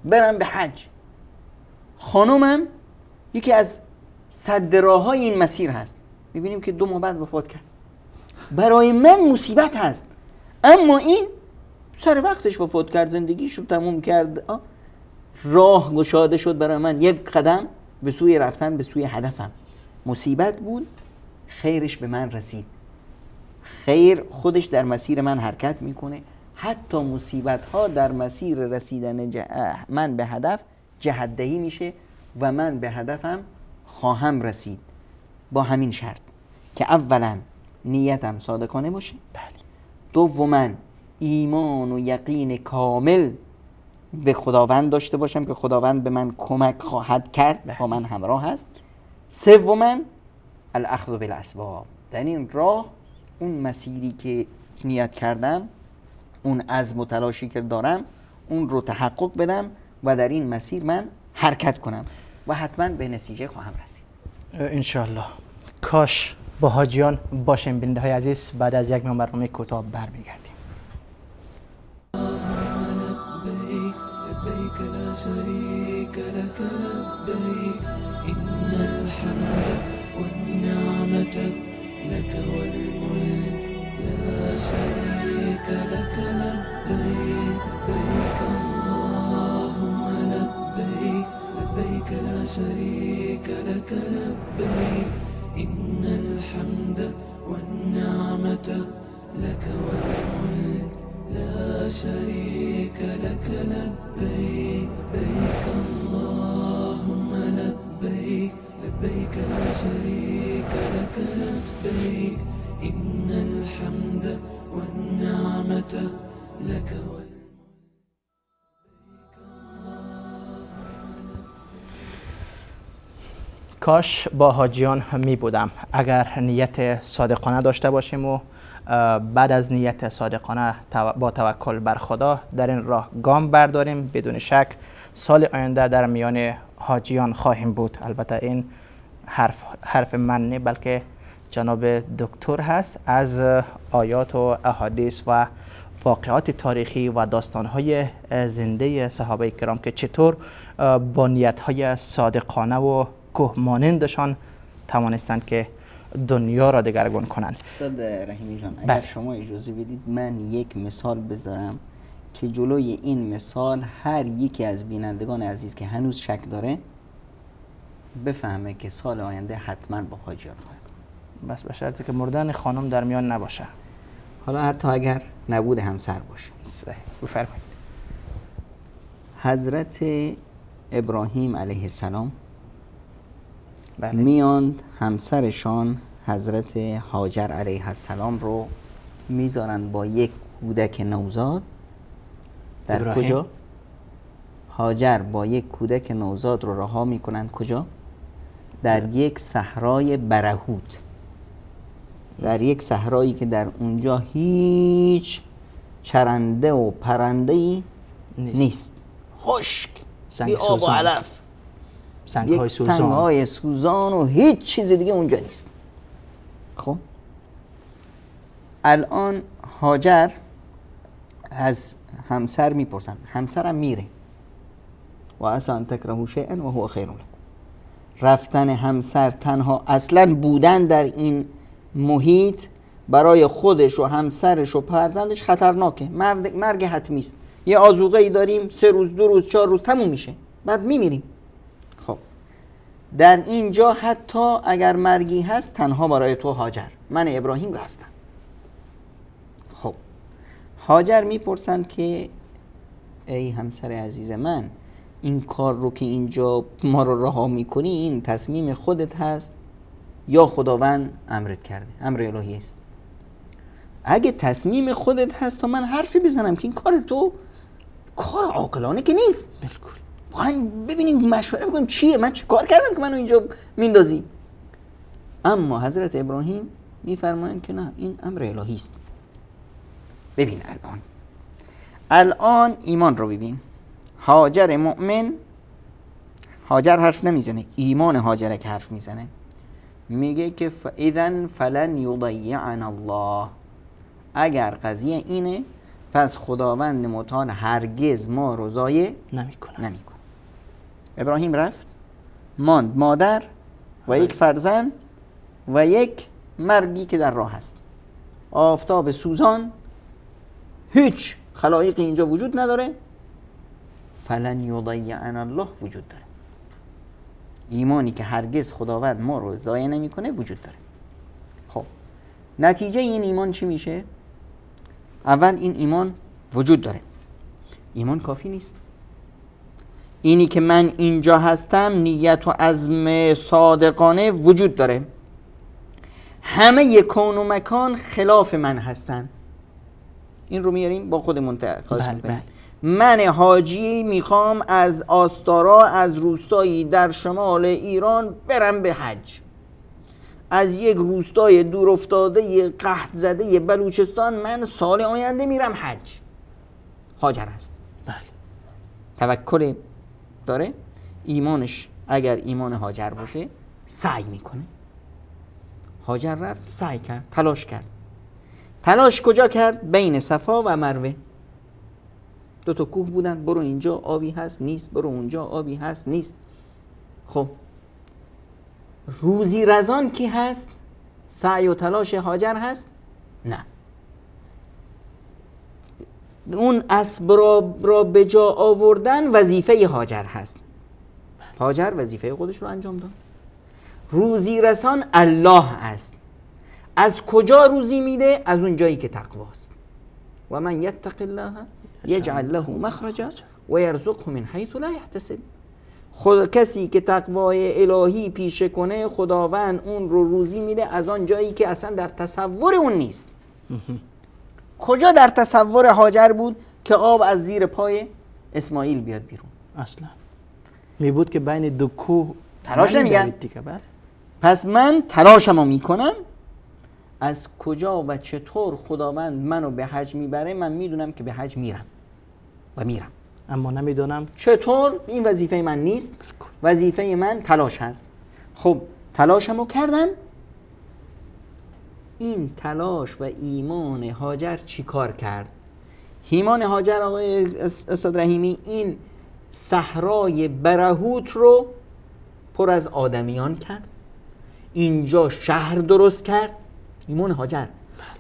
برم به حج، خانومم یکی از سد راه‌های این مسیر هست، میبینیم که 2 ماه بعد وفات کرد. برای من مصیبت هست، اما این سر وقتش وفات کرد، زندگیش رو تموم کرد، راه گشاده شد برای من، یک قدم به سوی رفتن به سوی هدفم. مصیبت بود، خیرش به من رسید. خیر خودش در مسیر من حرکت میکنه، حتی مصیبت ها در مسیر رسیدن من به هدف جهت دهی میشه و من به هدفم خواهم رسید، با همین شرط که اولا نیتم صادقانه باشه، بله. دوما ایمان و یقین کامل به خداوند داشته باشم که خداوند به من کمک خواهد کرد، بله. با من همراه هست. سوما الاخذ بالاسباب، در این راه اون مسیری که نیت کردم، اون عزم و تلاشی که دارم، اون رو تحقق بدم و در این مسیر من حرکت کنم و حتما به نتیجه خواهم رسید انشاءالله. کاش با حاجیان باشیم. بیننده های عزیز، بعد از یک برنامه کوتاه برمیگردیم. لبيك لا شريك لك لبيك إن الحمد والنعمة لك والملك لا شريك لك لبيك لبيك اللهم لبيك لبيك لا شريك لك لبيك إن الحمد والنعمة لك والملك لا شريك لك لبيك لبيك اللهم لبيك لبيك لا شريك لك لبيك إن الحمد والنعمة لك. کاش با حاجیان می بودم. اگر نیت صادقانه داشته باشیم و بعد از نیت صادقانه با توکل بر خدا در این راه گام برداریم، بدون شک سال آینده در میان حاجیان خواهیم بود. البته این حرف من نه، بلکه جناب دکتر هست، از آیات و احادیث و واقعات تاریخی و داستان‌های زنده صحابه کرام که چطور با نیت‌های صادقانه و کوه مانندشان توانستند که دنیا را دگرگون کنند. استاد رحیمی جان، اگر شما اجازه بدید من یک مثال بذارم که جلوی این مثال هر یکی از بینندگان عزیز که هنوز شک داره بفهمه که سال آینده حتما با حاجیان خواهد. بس به شرطی که مردن خانم در میان نباشه. حالا حتی اگر نبود همسر باشه. صحیح، بفرمایید. حضرت ابراهیم علیه السلام بله. میاند همسرشان حضرت هاجر علیه السلام رو میذارن با یک کودک نوزاد در ابراهیم. کجا؟ هاجر با یک کودک نوزاد رو رها میکنند کجا؟ در یک صحرای برهوت، در یک صحرایی که در اونجا هیچ چرنده و پرنده‌ای نیست، خشک، بی آب و علف، سنگ‌های سوزان، سنگ‌های سوزان و هیچ چیز دیگه اونجا نیست. خب الان هاجر از همسر میپرسن، همسرم میره، و عسى ان تکرهوا شیئا و هو خیر لکم. رفتن همسر تنها، اصلا بودن در این محیط برای خودش و همسرش و فرزندش خطرناکه، مرگ حتمی است. یه آذوقه ای داریم، 3 روز 2 روز 4 روز تموم میشه، بعد میمیریم. خب در اینجا حتی اگر مرگی هست تنها برای تو هاجر، من ابراهیم رفتم. خب هاجر میپرسند که ای همسر عزیز من، این کار رو که اینجا ما رو رها میکنی، این تصمیم خودت هست یا خداوند امرت کرده، امر الهی است؟ اگه تصمیم خودت هست تا من حرفی بزنم که این کار تو کار عاقلانه که نیست. بالکل. واقعا ببینیم مشوره بکنیم چیه، من چه کار کردم که منو اینجا میندازی؟ اما حضرت ابراهیم میفرمایند که نه، این امر الهی است. ببین الان ایمان رو ببین. هاجر مؤمن، هاجر حرف نمیزنه، ایمان هاجره که حرف میزنه. میگه که اذن فلن یضیعنا الله، اگر قضیه اینه پس خداوند متعال هرگز ما رو ضایع نمیکنه. ابراهیم رفت، ماند مادر و یک فرزند و یک مرگی که در راه است. آفتاب سوزان، هیچ خلایقی اینجا وجود نداره، فلن یضیعنا الله وجود داره. ایمانی که هرگز خداوند ما رو ضایع نمیکنه وجود داره. خب نتیجه این ایمان چی میشه؟ اول این ایمان وجود داره، ایمان کافی نیست. اینی که من اینجا هستم نیت و عزم صادقانه وجود داره، همه کون و مکان خلاف من هستن. این رو میاریم با خودمون قیاس میکنیم. من حاجی میخوام از آستارا، از روستایی در شمال ایران برم به حج، از یک روستای دور افتاده قحط زده بلوچستان من سال آینده میرم حج. هاجر هست، بله. توکل داره، ایمانش اگر ایمان هاجر باشه سعی میکنه. هاجر رفت سعی کرد، تلاش کرد. تلاش کجا کرد؟ بین صفا و مروه. دو تا کوه بودن، برو اینجا آبی هست نیست، برو اونجا آبی هست نیست. خب روزی رزان کی هست؟ سعی و تلاش هاجر هست؟ نه. اون اسب را به جا آوردن وظیفه هاجر هست. هاجر وظیفه خودش رو انجام داد. روزی رسان الله است. از کجا روزی میده؟ از اون جایی که تقواست. و من یتق الله یجعل له مخرجا و یرزقه من حیث لا یحتسب. خود کسی که تقوای الهی پیشه کنه خداوند اون رو روزی میده از آن جایی که اصلا در تصور اون نیست. کجا در تصور هاجر بود که آب از زیر پای اسماعیل بیاد بیرون؟ اصلا می بود که بین دو کوه تلاش نمیگن. پس من تلاشمو میکنم، از کجا و چطور خداوند منو به حج میبره من میدونم که به حج میرم و میرم، اما نمیدونم چطور. این وظیفه من نیست، وظیفه من تلاش هست. خب تلاشمو کردم. این تلاش و ایمان هاجر چی کار کرد؟ ایمان هاجر آقای استاد رحیمی این صحرای برهوت رو پر از آدمیان کرد، اینجا شهر درست کرد. ایمان هاجر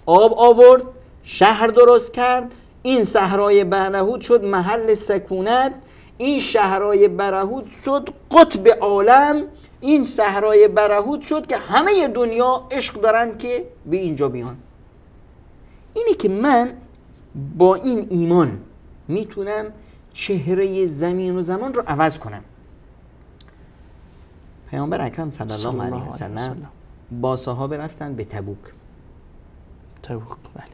آب آورد، شهر درست کرد، این صحرای برهوت شد محل سکونت، این شهرهای برهوت شد قطب عالم، این صحرای برهوت شد که همه دنیا عشق دارن که به اینجا بیان. اینه که من با این ایمان میتونم چهره زمین و زمان رو عوض کنم. پیامبر اکرم صلی الله علیه و سلم با صحابه رفتن به تبوک. تبوک بله،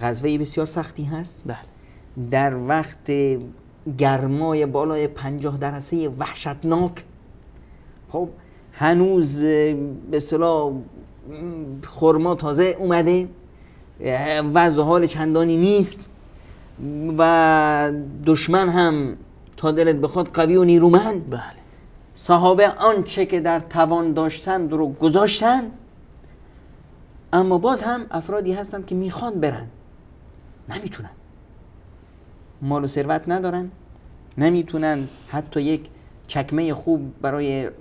غزوه بسیار سختی هست. بله. در وقت گرمای بالای 50 درجه وحشتناک، خب هنوز به اصطلاح خرما تازه اومده، وضع حال چندانی نیست و دشمن هم تا دلت بخواد قوی و نیرومند. بله. صحابه آنچه که در توان داشتند رو گذاشتن، اما باز هم افرادی هستند که میخوان برن، نمیتونن، مال و ثروت ندارن، نمیتونن حتی یک چکمه خوب برای به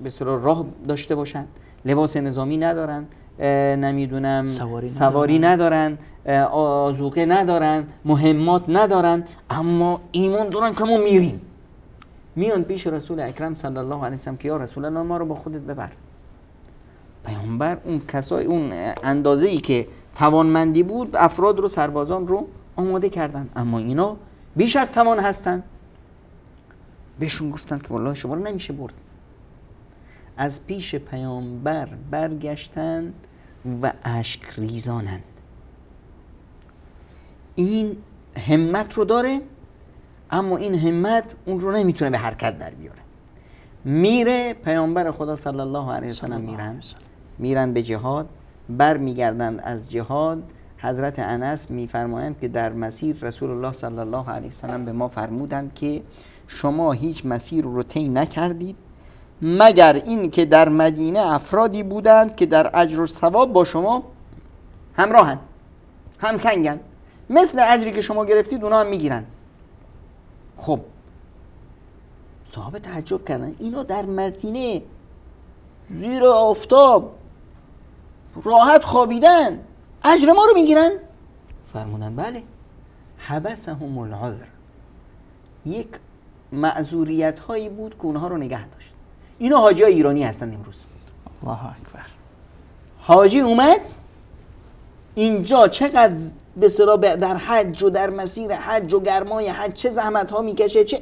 اصطلاح راه داشته باشن، لباس نظامی ندارن، نمیدونم سواری ندارن، آذوقه ندارن، مهمات ندارن، اما ایمان دارن که ما میریم. میان پیش رسول اکرم صلی الله علیه وسلم که یا رسول الله ما رو با خودت ببر. پیامبر اون کسای اون اندازه‌ای که توانمندی بود افراد رو، سربازان رو آماده کردن، اما اینا بیش از توان هستن. بهشون گفتن که والله شما رو نمیشه برد. از پیش پیامبر برگشتن و اشک ریزانند. این همت رو داره، اما این همت اون رو نمیتونه به حرکت در بیاره. میره پیامبر خدا صلی الله علیه وسلم میرن به جهاد، بر میگردند از جهاد. حضرت انس میفرمایند که در مسیر رسول الله صلی الله علیه وسلم به ما فرمودند که شما هیچ مسیر رو طی نکردید مگر این که در مدینه افرادی بودند که در اجر و ثواب با شما همراهند، همسنگند، مثل اجری که شما گرفتید اونا هم میگیرن. خب صحابه تعجب کردن، اینا در مدینه زیر آفتاب راحت خوابیدن، اجر ما رو میگیرن؟ فرمودن بله. حبسهم العذر، یک معذوریت هایی بود که اونها رو نگه داشت. اینا حاجی های ایرانی هستند امروز. الله اکبر. حاجی اومد اینجا چقدر به اصطلاح در حج و در مسیر حج و گرمای حج چه زحمت ها میکشه، چه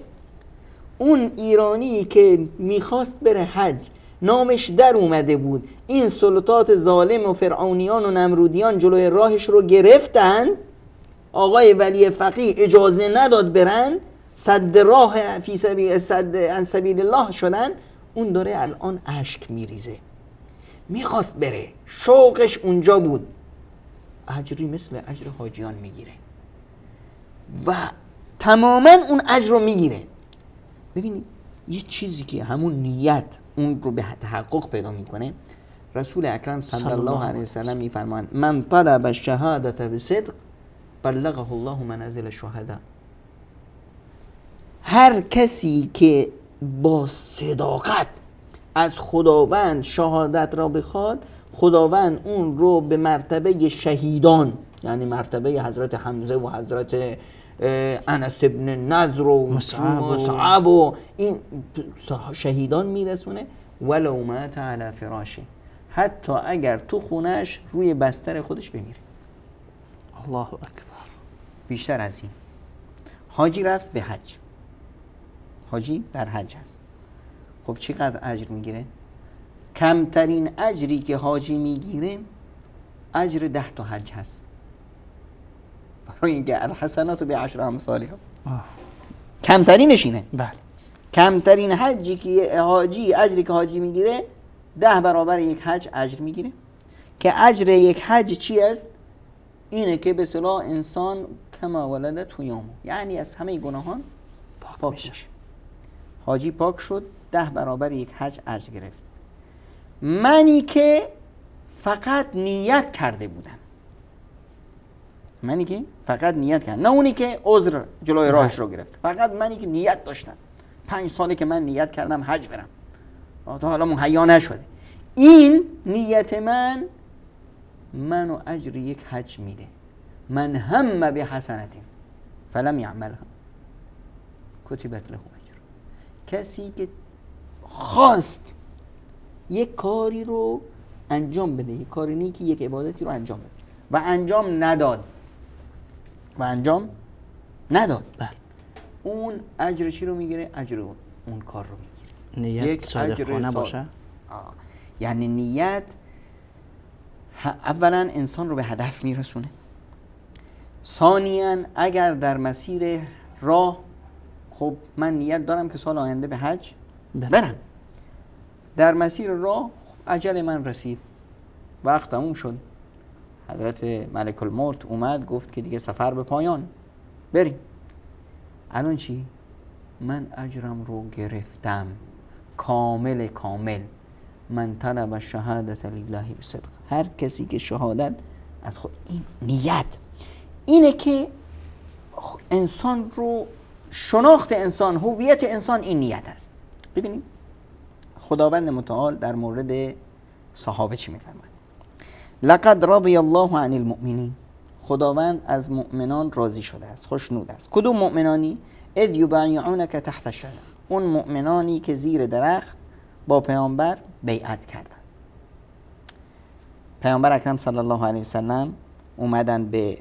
اون ایرانی که میخواست بره حج نامش در اومده بود، این سلطات ظالم و فرعونیان و نمرودیان جلوی راهش رو گرفتن، آقای ولی فقیه اجازه نداد برن، صد راه فی سبیل صد عن سبیل الله شدن. اون داره الان اشک میریزه، میخواست بره، شوقش اونجا بود، اجری مثل اجر حاجیان میگیره و تماما اون اجر رو میگیره. ببینید یه چیزی که همون نیت اون رو به تحقق پیدا میکنه. رسول اکرم صلی الله علیه وسلم میفرمایند من طلب الشهادة بصدق بلغه الله منازل الشهداء. هر کسی که با صداقت از خداوند شهادت را بخواد، خداوند اون رو به مرتبه شهیدان، یعنی مرتبه حضرت حمزه و حضرت انس ابن نضر و مصعب و این شهیدان میرسونه. ولو مات علی فراشه، حتی اگر تو خونش روی بستر خودش بمیره. الله اکبر. بیشتر از این، حاجی رفت به حج، حاجی در حج هست. خب چقدر اجر میگیره؟ کمترین اجری که حاجی میگیره اجر 10 تا حج هست، برای اینکه الحسنات بعشر امثالها، کمترینش اینه. بله. کمترین حجی که حاجی، اجری که حاجی میگیره 10 برابر یک حج اجر میگیره. که اجر یک حج چی است؟ اینه که به اصطلاح انسان کما ولدته یومه، یعنی از همه گناهان پاک میشه. حاجی پاک شد، 10 برابر یک حج اجر گرفت. منی که فقط نیت کرده بودم، منی که فقط نیت کردم، نه اونی که عذر جلوی راهش رو گرفت، فقط منی که نیت داشتم، 5 ساله که من نیت کردم حج برم، تا حالا مهیا نشده، این نیت من منو اجر یک حج میده. من هم به حسنت فلم یعملها کتبت له اجر. کسی که خواست یک کاری رو انجام بده، یک کاری نیکی، یک عبادتی رو انجام بده و انجام نداد، و انجام نداد، بله، اون اجر چی رو میگیره؟ اجر اون کار رو میگیره. نیت صادقانه باشه. یعنی نیت اولا انسان رو به هدف میرسونه، ثانیا اگر در مسیر راه، خب من نیت دارم که سال آینده به حج برم، در مسیر راه اجل من رسید، وقت تموم شد، حضرت ملک الموت اومد گفت که دیگه سفر به پایان، بریم. الان چی؟ من اجرم رو گرفتم کامل کامل. من طلب الشهادة لله بصدق، هر کسی که شهادت از خود، این نیت اینه که انسان رو شناخت انسان، هویت انسان این نیت است. ببینید خداوند متعال در مورد صحابه چی میفرماید؟ لقد رضی الله عن المؤمنین، خداوند از مؤمنان راضی شده است، خوشنود است. کدوم مؤمنانی؟ اذ یبایعونک تحت الشجره، اون مؤمنانی که زیر درخت با پیامبر بیعت کردند. پیامبر اکرم صلی الله علیه وسلم اومدن به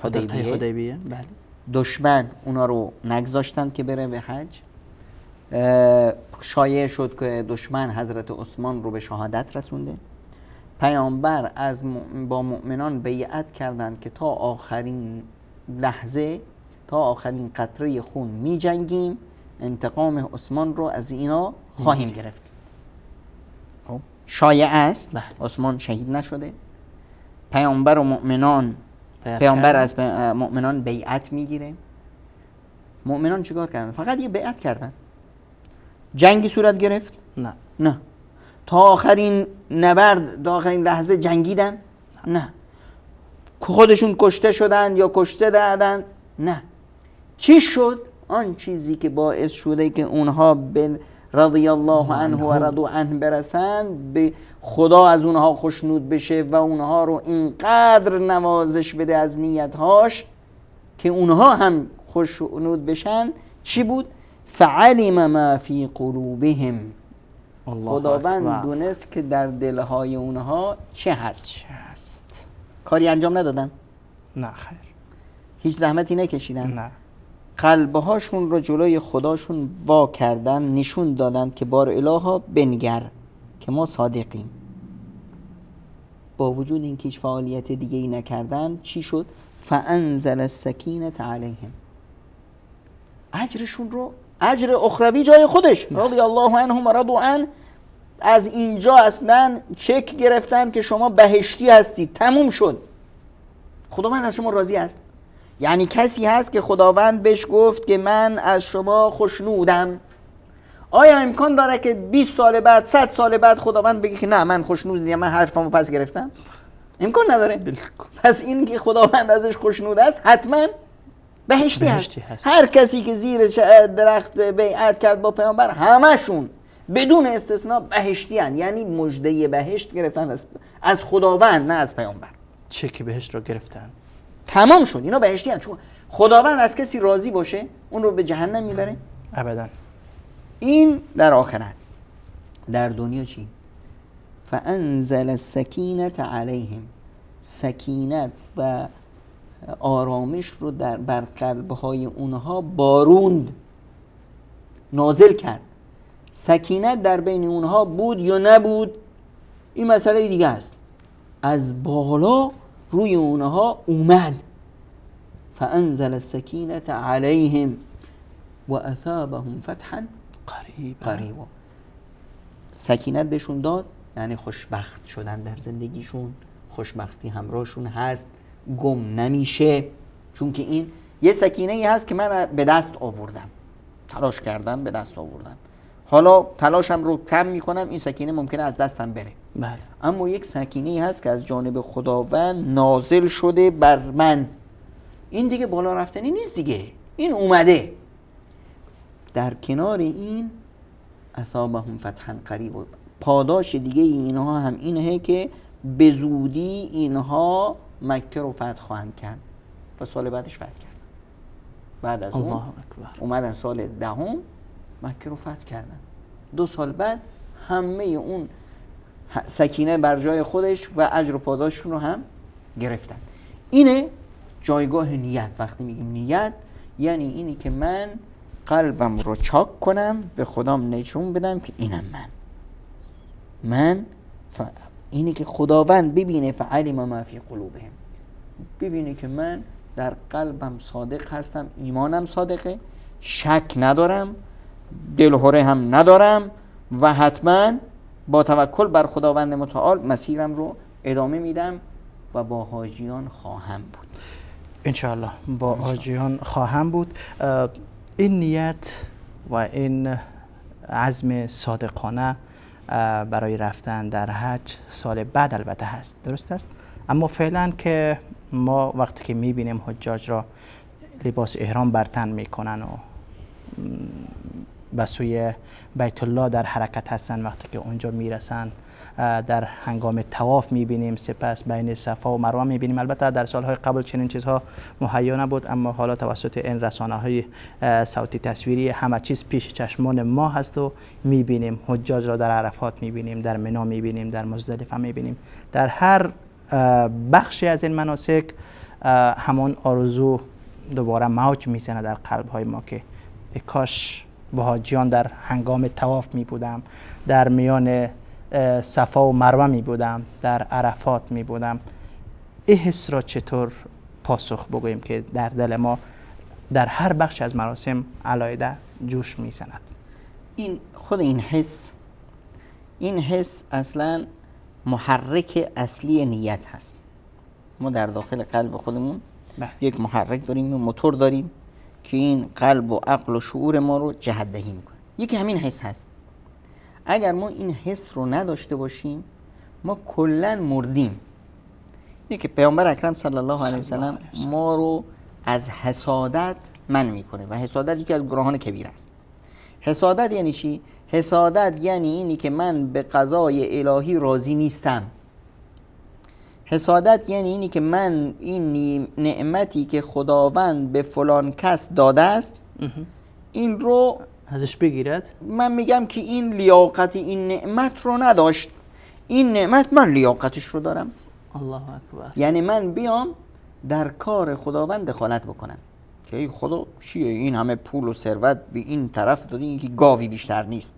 حدیبیه، بله. دشمن اونا رو نگذاشتند که بره به حج. شایع شد که دشمن حضرت عثمان رو به شهادت رسونده. پیامبر از با مؤمنان بیعت کردند که تا آخرین لحظه، تا آخرین قطره خون می جنگیم، انتقام عثمان رو از اینا خواهیم گرفت. خب شایع است، بله. عثمان شهید نشده. پیامبر و مؤمنان، پیامبر از مؤمنان بیعت میگیره. مؤمنان چیکار کردن؟ فقط یه بیعت کردن. جنگی صورت گرفت؟ نه. نه. تا آخرین نبرد، تا آخرین لحظه جنگیدن؟ نه. خودشون کشته شدن یا کشته دادن؟ نه. چی شد؟ آن چیزی که باعث شده که اونها به رضی الله عنه و رضو عنه برسند، به خدا از اونها خوشنود بشه و اونها رو اینقدر نوازش بده از نیتهاش که اونها هم خوشنود بشن. چی بود؟ فعلم ما فی قلوبهم، خداوند دونست که در دلهای اونها چه هست. چه هست؟ کاری انجام ندادن؟ نه خیر. هیچ زحمتی نکشیدن؟ نه. قلبهاشون رو جلوی خداشون وا کردن، نشون دادن که بار الها بنگر که ما صادقیم. با وجود اینکه هیچ فعالیت دیگه ای نکردن، چی شد؟ فانزل السکینة علیهم، اجرشون رو، اجر اخروی جای خودش، رضی الله عنهم و رضوا عنه، از اینجا اصلا چک گرفتن که شما بهشتی هستید، تموم شد، خداوند از شما راضی است. یعنی کسی هست که خداوند بهش گفت که من از شما خوشنودم. آیا امکان داره که 20 سال بعد، 100 سال بعد خداوند بگه که نه من خوشنود نیستم، من حرفمو پس گرفتم؟ امکان نداره. پس این که خداوند ازش خوشنود است حتما بهشتی هست. هر کسی که زیر درخت بیعت کرد با پیامبر، همشون بدون استثنا بهشتی هستند. یعنی مژده بهشت گرفتن از خداوند، نه از پیامبر. چک بهشت رو گرفتن، تمام شد، اینا بهشتی هستند. چون خداوند از کسی راضی باشه اون رو به جهنم میبره؟ ابدا. این در آخرت. در دنیا چی؟ فانزل السکینة علیهم، سکینت و آرامش رو در بر قلبهای اونها باروند، نازل کرد. سکینت در بین اونها بود یا نبود این مسئله دیگه است. از بالا روی اونها اومد. فانزل السکینة علیهم و اثابهم فتحا قریبا. سکینت بهشون داد، یعنی خوشبخت شدن در زندگیشون، خوشبختی همراهشون هست، گم نمیشه. چون که این یه سکینه ای هست که من به دست آوردم، تلاش کردم به دست آوردم، حالا تلاشم رو کم میکنم، این سکینه ممکنه از دستم بره. بله. اما یک سکینه ای هست که از جانب خداوند نازل شده بر من، این دیگه بالا رفتنی نیست دیگه، این اومده. در کنار این اثابهم فتحا قریب، پاداش دیگه اینها هم اینه که به زودی اینها مکه رو فتح خواهند کرد و سال بعدش فتح کردن. بعد از اون اومدن سال دهم مکه رو فتح کردن. 2 سال بعد همه اون سکینه بر جای خودش و اجر و پاداششون رو هم گرفتن. اینه جایگاه نیت. وقتی میگیم نیت یعنی اینی که من قلبم رو چاک کنم، به خدام نشون بدم که اینم من اینی که خداوند ببینه، فعلم ما فی قلوبهم، ببینه که من در قلبم صادق هستم، ایمانم صادقه، شک ندارم، دلهره هم ندارم و حتما با توکل بر خداوند متعال مسیرم رو ادامه میدم و با حاجیان خواهم بود. انشاءالله با حاجیان خواهم بود. این نیت و این عزم صادقانه برای رفتن در حج سال بعد البته هست، درست است؟ اما فعلا که ما وقتی که میبینیم حجاج را لباس احرام بر تن میکنن و به سوی بیت الله در حرکت هستن، وقتی که اونجا میرسن در هنگام طواف میبینیم، سپس بین صفا و مروه میبینیم. البته در سالهای قبل چنین چیزها مهیا نبود، اما حالا توسط این رسانه های صوتی تصویری همه چیز پیش چشمان ما هست و میبینیم. حجاج را در عرفات میبینیم، در منا میبینیم، در مزدلفه میبینیم، در هر بخشی از این مناسک همان آرزو دوباره موج میزنه در قلب های ما که کاش با حاجیان در هنگام طواف می بودم، در میان صفا و مروه می بودم، در عرفات می بودم. این حس را چطور پاسخ بگوییم که در دل ما در هر بخش از مراسم علاوه جوش می زند؟ این خود این حس اصلا محرک اصلی نیت هست. ما در داخل قلب خودمون یک محرک داریم، موتور داریم که این قلب و عقل و شعور ما رو جهت دهی میکنه. یکی همین حس هست. اگر ما این حس رو نداشته باشیم ما کلا مردیم. اینه که پیامبر اکرم صلی الله علیه وسلم ما رو از حسادت منع میکنه و حسادت یکی از گناهان کبیر است. حسادت یعنی چی؟ حسادت یعنی اینی که من به قضای الهی راضی نیستم. حسادت یعنی اینی که من این نعمتی که خداوند به فلان کس داده است این رو ازش بگیرد. من میگم که این لیاقت این نعمت رو نداشت، این نعمت من لیاقتش رو دارم. الله اکبر. یعنی من بیام در کار خداوند دخالت بکنم که ای خدا چیه این همه پول و ثروت به این طرف دادی، این که گاوی بیشتر نیست،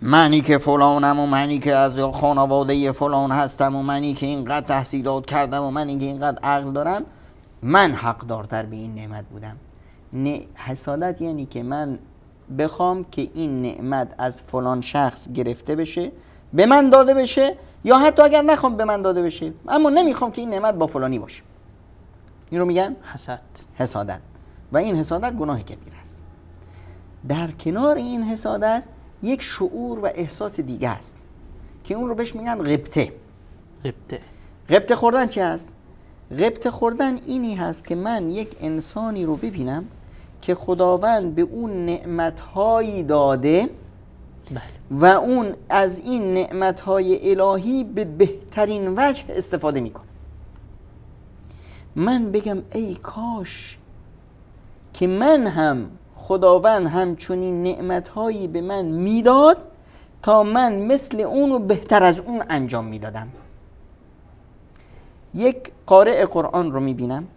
منی که فلانم و منی که از خانواده فلان هستم و منی که اینقدر تحصیلات کردم و منی که اینقدر عقل دارم، من حقدارتر به این نعمت بودم. حسادت یعنی که من بخوام که این نعمت از فلان شخص گرفته بشه، به من داده بشه، یا حتی اگر نخوام به من داده بشه اما نمیخوام که این نعمت با فلانی باشه. این رو میگن حسادت. و این حسادت گناه کبیر است. در کنار این حسادت یک شعور و احساس دیگه است که اون رو بهش میگن غبطه. غبطه خوردن چی هست؟ غبطه خوردن اینی هست که من یک انسانی رو ببینم که خداوند به اون نعمتهایی داده و اون از این نعمتهای الهی به بهترین وجه استفاده میکنه. من بگم ای کاش که من هم خداوند همچنین نعمتهایی به من میداد تا من مثل اون و بهتر از اون انجام میدادم. یک قارئ قرآن رو میبینم،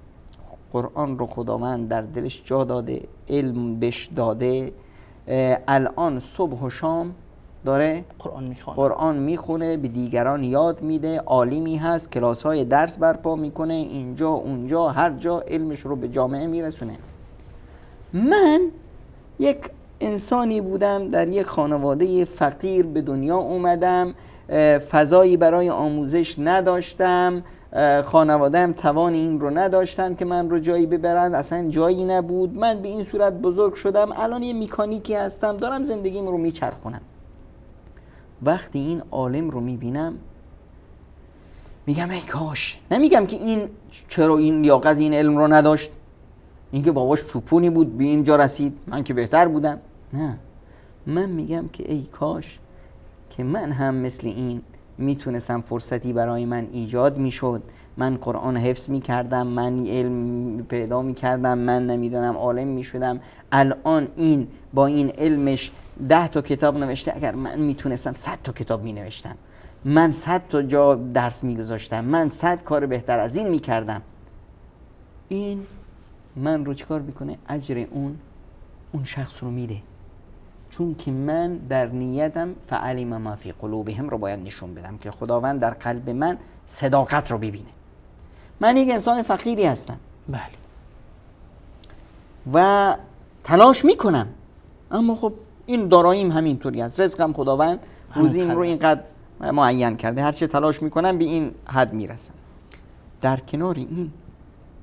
قرآن رو خداوند در دلش جا داده، علم بهش داده، الان صبح و شام داره قرآن میخونه، به دیگران یاد میده، عالمی هست، کلاس های درس برپا میکنه، اینجا اونجا هر جا علمش رو به جامعه میرسونه. من یک انسانی بودم، در یک خانواده فقیر به دنیا اومدم، فضایی برای آموزش نداشتم، خانواده‌ام توان این رو نداشتن که من رو جایی ببرند، اصلا جایی نبود، من به این صورت بزرگ شدم، الان یه مکانیکی هستم، دارم زندگیم رو میچرخونم. وقتی این عالم رو میبینم میگم ای کاش، نمیگم که این چرا این لیاقت این علم رو نداشت، این که باباش چوپونی بود به اینجا رسید، من که بهتر بودم. نه، من میگم که ای کاش که من هم مثل این میتونستم، فرصتی برای من ایجاد میشد، من قرآن حفظ میکردم، من علم پیدا میکردم، من نمیدونم عالم میشدم. الان این با این علمش 10 تا کتاب نوشته، اگر من میتونستم 100 تا کتاب مینوشتم، من 100 تا جا درس میگذاشتم، من 100 کار بهتر از این میکردم. این من رو چیکار میکنه؟ اجر اون شخص رو میده، چون که من در نیتم فعلم ما فی قلوبهم رو باید نشون بدم که خداوند در قلب من صداقت رو ببینه. من یک انسان فقیری هستم، بله، و تلاش میکنم، اما خب این داراییم همینطوری است، رزقم خداوند روزیم رو اینقدر معین کرده، هرچه تلاش میکنم به این حد میرسم. در کنار این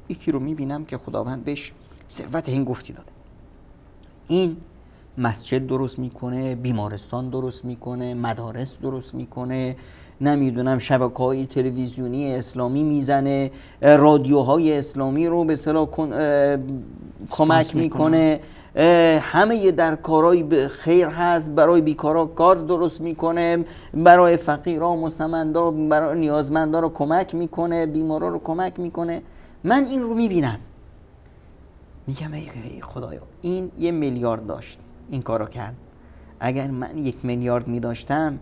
یکی رو میبینم که خداوند بهش ثروت هنگفتی داده، این مسجد درست میکنه، بیمارستان درست میکنه، مدارس درست میکنه، نمیدونم شبکه‌های تلویزیونی اسلامی میزنه، رادیوهای اسلامی رو به اصطلاح کمک میکنه، همه در کارهای خیر هست، برای بیکارا کار درست میکنه، برای فقیرا، مستمندا، برای نیازمندا رو کمک میکنه، بیمارا رو کمک میکنه. من این رو میبینم، میگم ای خدایا، این 1 میلیارد داشت این کارو کرد، اگر من 1 میلیارد میداشتم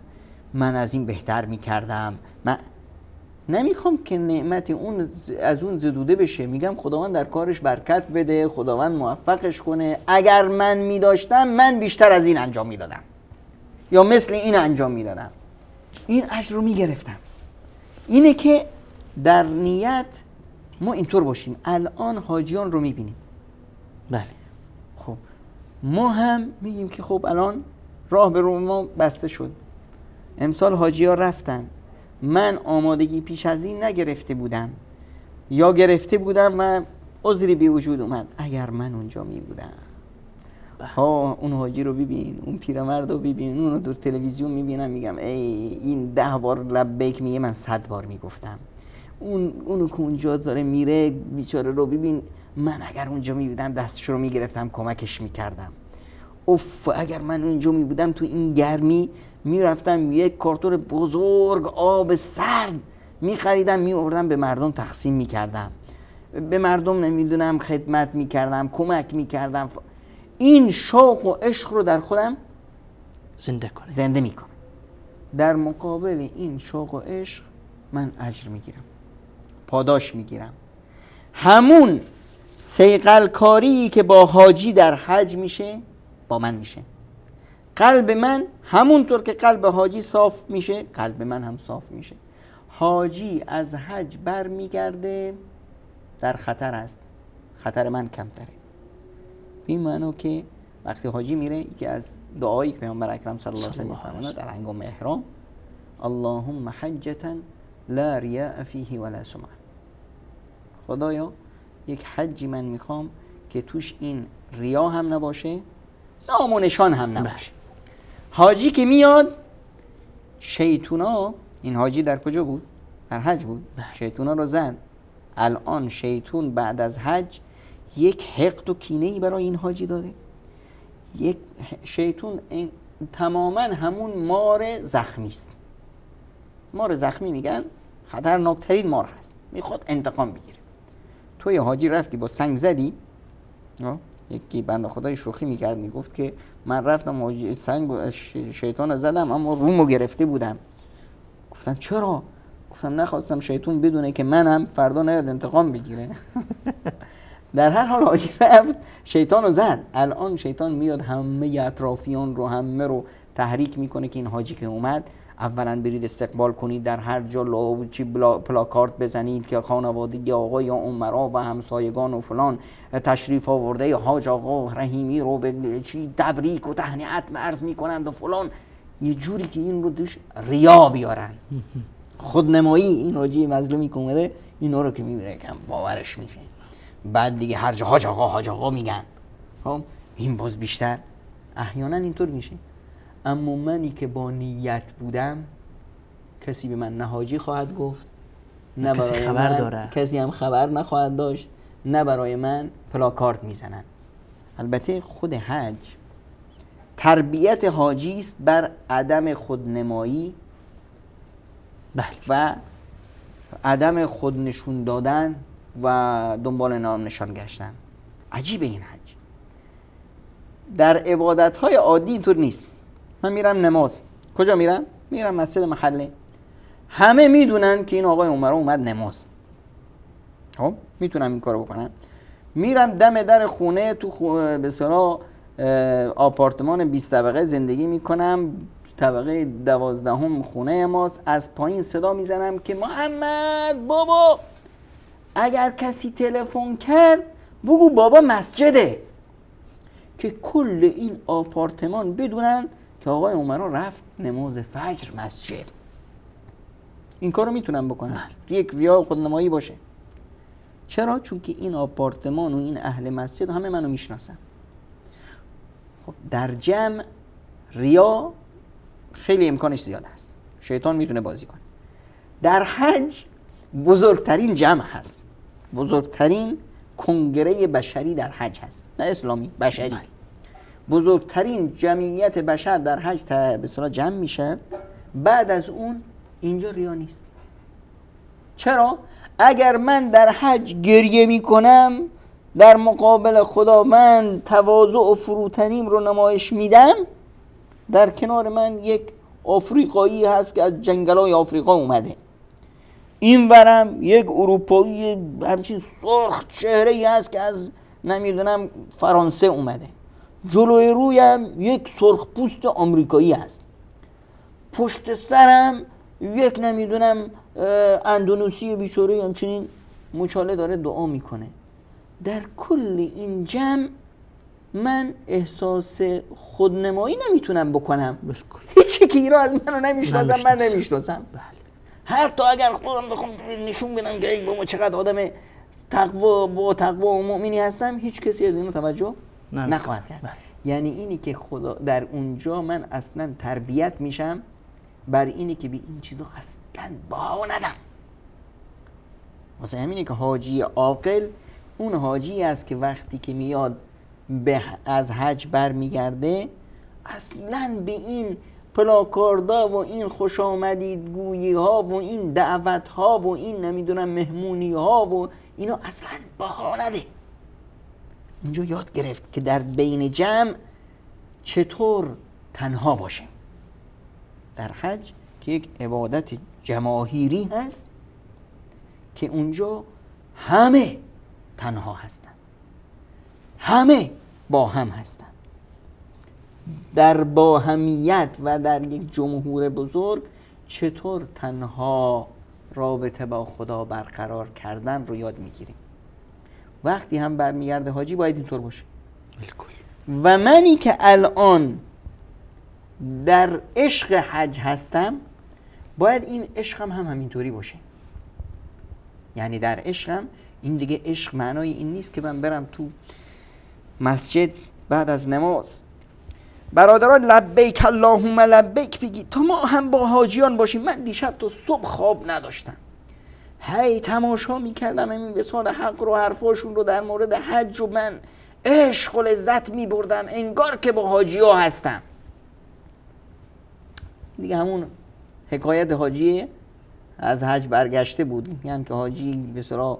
من از این بهتر میکردم. من نمیخوام که نعمت اون از اون زدوده بشه، میگم خداوند در کارش برکت بده، خداوند موفقش کنه. اگر من میداشتم من بیشتر از این انجام میدادم یا مثل این انجام میدادم، این اجر رو میگرفتم. اینه که در نیت ما اینطور باشیم. الان حاجیان رو میبینیم، بله، خب ما هم میگیم که خب الان راه به رو ما بسته شد، امسال حاجی ها رفتن، من آمادگی پیش از این نگرفته بودم یا گرفته بودم و عذری بی وجود اومد. اگر من اونجا می بودم، ها اون حاجی رو ببین، اون پیرمرد رو ببین، اون رو در تلویزیون میبینم، میگم ای این 10 بار لبیک میگه، من 100 بار میگفتم. اونو که اونجا داره میره بیچاره رو ببین، من اگر اونجا می بودم دستش رو میگرفتم کمکش میکردم. اوف اگر من اونجا می بودم تو این گرمی میرفتم یک کارتون بزرگ آب سرد میخریدم میآوردم به مردم تقسیم میکردم، به مردم نمیدونم خدمت میکردم، کمک میکردم. این شوق و عشق رو در خودم زنده میکنه. در مقابل این شوق و عشق من اجر میگیرم، پاداش میگیرم. همون صیقلکاری که با حاجی در حج میشه با من میشه. قلب من همونطور که قلب حاجی صاف میشه، قلب من هم صاف میشه. حاجی از حج بر میگرده در خطر است، خطر من کمتره. این معنی که وقتی حاجی میره، یکی از دعایی که پیامبر اکرم صلی الله علیه و سلم میفرماند در هنگام احرام، اللهم حجة لا ریاء فیه ولا سمعه. خدایا یک حجی من میخوام که توش این ریا هم نباشه، نام و نشان هم نباشه. حاجی که میاد، شیطونا، این حاجی در کجا بود؟ در حج بود. شیطونا رو زد. الان شیطون بعد از حج یک حقد و کینه‌ای برای این حاجی داره. یک شیطون تماما همون مار زخمی است. مار زخمی میگن خطرناکترین مار هست، میخواد انتقام بگیره. تو یه حاجی رفتی با سنگ زدی، یکی بنده خدای شوخی میکرد میگفت که من رفتم سنگ شیطان زدم اما رومو گرفته بودم. گفتن چرا؟ گفتم نخواستم شیطان بدونه که منم فردا نیاد انتقام بگیره. در هر حال حاجی رفت شیطان رو زد. الان شیطان میاد همه اطرافیان رو، همه رو تحریک میکنه که این حاجی که اومد اولا برید استقبال کنید، در هر جا پلاکارت بزنید که خانوادگی آقا یا امرا و همسایگان و فلان تشریف آورده حاج آقا رحیمی رو به چی تبریک و تهنیت عرض میکنند و فلان. یه جوری که این رو دوش ریا بیارن، خودنمایی. این حاجی مظلومی که اومده اینا رو که میبینه کم باورش میشه. بعد دیگه هر جا حاج آقا حاج آقا میگن، خب این باز بیشتر احیانا اینطور میشه. اما منی که با نیت بودم، کسی به من نه حاجی خواهد گفت، نه کسی خبر من داره، کسی هم خبر نخواهد داشت، نه برای من پلاکارت میزنن. البته خود حج تربیت حاجی است بر عدم خودنمایی، بله، و عدم خودنشون دادن و دنبال نام نشان گشتن. عجیب این حج. در عبادت‌های عادی اینطور نیست. من میرم نماز، کجا میرم؟ میرم مسجد محله. همه میدونن که این آقای عمر اومد نماز، خب میتونم این کارو بکنم. میرم دم در خونه تو به اصطلاح آپارتمان 20 طبقه زندگی میکنم، طبقه 12 خونه ماست. از پایین صدا میزنم که محمد بابا، اگر کسی تلفن کرد بگو بابا مسجده، که کل این آپارتمان بدونن که آقای عمرا رفت نماز فجر مسجد. این کارو میتونم بکنم، یک ریا خودنمایی باشه. چرا؟ چون که این آپارتمان و این اهل مسجد همه منو میشناسن. خب در جمع ریا خیلی امکانش زیاد هست، شیطان میتونه بازی کنه. در حج بزرگترین جمع هست، بزرگترین کنگره بشری در حج هست، نه اسلامی، بشری. بزرگترین جمعیت بشر در حج به اصطلاح جمع میشن. بعد از اون اینجا ریا نیست. چرا؟ اگر من در حج گریه میکنم، در مقابل خداوند تواضع و فروتنیم رو نمایش میدم، در کنار من یک آفریقایی هست که از جنگلای آفریقا اومده، این ورم یک اروپایی همچین سرخ چهره هست که از نمیدونم فرانسه اومده، جلوی رویم یک سرخ پوست آمریکایی هست، پشت سرم یک نمیدونم اندونوسی بیچاره همچنین مچاله داره دعا میکنه. در کل این جمع من احساس خودنمایی نمیتونم بکنم. هیچ کی را از منو نمیشناسم، من نمیشناسم. حتی اگر خودم بخوام نشون بدم که ای بابا چقدر آدم تقوا با تقوا و مؤمنی هستم، هیچ کسی از اینو توجه نخواهد کرد. یعنی اینی که خدا در اونجا من اصلا تربیت میشم بر اینی که به این چیزا اصلا بها ندم. واسه همینه که حاجی عاقل اون حاجی است که وقتی که میاد به از حج برمیگرده اصلا به این پلاکاردا و این خوش آمدید گویی ها و این دعوت ها و این نمیدونم مهمونی ها و اینا اصلا بها نده. اینجا یاد گرفت که در بین جمع چطور تنها باشه. در حج که یک عبادت جماهیری هست که اونجا همه تنها هستن، همه با هم هستن، در با همیت و در یک جمهور بزرگ چطور تنها رابطه با خدا برقرار کردن رو یاد میگیریم. وقتی هم برمیگرده حاجی باید اینطور باشه. بالکل. و منی که الان در عشق حج هستم باید این عشقم هم همینطوری باشه. یعنی در عشقم این دیگه عشق معنای این نیست که من برم تو مسجد بعد از نماز برادران لبیک اللهم لبیک بگی تا ما هم با حاجیان باشیم. من دیشب تا صبح خواب نداشتم، هی تماشا میکردم همین وصال حق رو، حرفاشون رو در مورد حج و من عشق و لذت میبردم انگار که با حاجی ها هستم. دیگه همون حکایت حاجی از حج برگشته بود، یعنی که حاجی به اصطلاح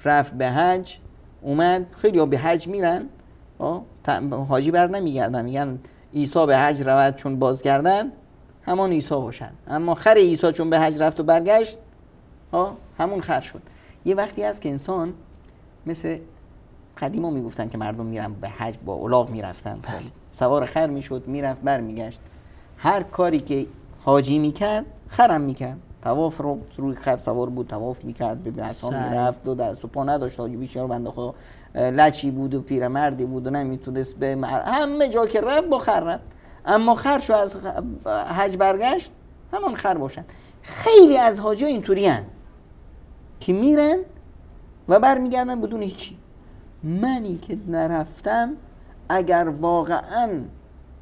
رفت به حج اومد، خیلی ها به حج میرن حاجی بر نمیگردن، میگن عیسی به حج رود چون بازگردن همان عیسی باشد، اما خر عیسی چون به حج رفت و برگشت همون خر شد. یه وقتی هست که انسان مثل قدیما میگفتن که مردم میرن به حج با الاغ میرفتن، سوار خر میشد میرفت برمیگشت، هر کاری که حاجی میکرد خرم میکرد، طواف رو روی خر سوار بود طواف میکرد، به عصا میرفت و دست و پا نداشت حاجی بیچاره بنده خدا، لچی بود و پیرمردی بود و نمیتونست به همه جا که رفت با خر رفت، اما خر شو از حج برگشت همان خر باشد. خیلی از حاجی اینطوری هن که میرن و برمیگردن بدون هیچی. منی که نرفتم اگر واقعا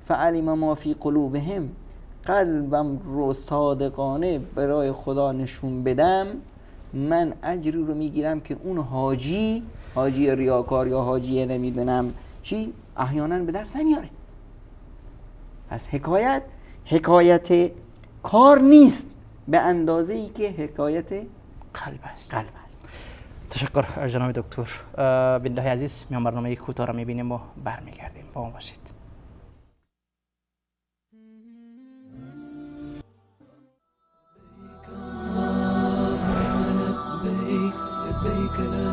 فعلم ما فی قلوبهم قلبم رو صادقانه برای خدا نشون بدم، من اجری رو میگیرم که اون حاجی، حاجی ریاکار یا حاجی نمیدونم چی، احیانا به دست نمیاره. پس حکایت حکایت کار نیست به اندازه ای که حکایت قلب است. قلب است. تشکر جناب دکتر. بالله عزیز میان برنامه کوتاه را میبینیم و برمیگردیم. با ما باشید.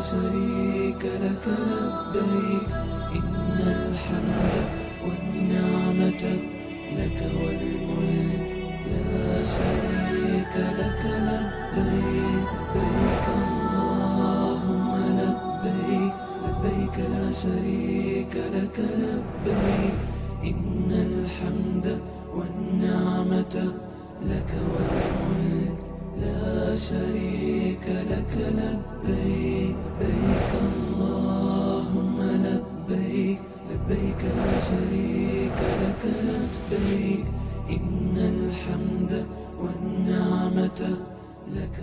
لا شريك لك لبيك إن الحمد والنعمة لك والملك لا شريك لك لبيك لبيك اللهم لبيك لبيك لا شريك لك لبيك إن الحمد والنعمة لك والملك لا شريك لك لبيك لبيك اللهم لبيك لبيك لا شريك لك لبيك إن الحمد والنعمة لك.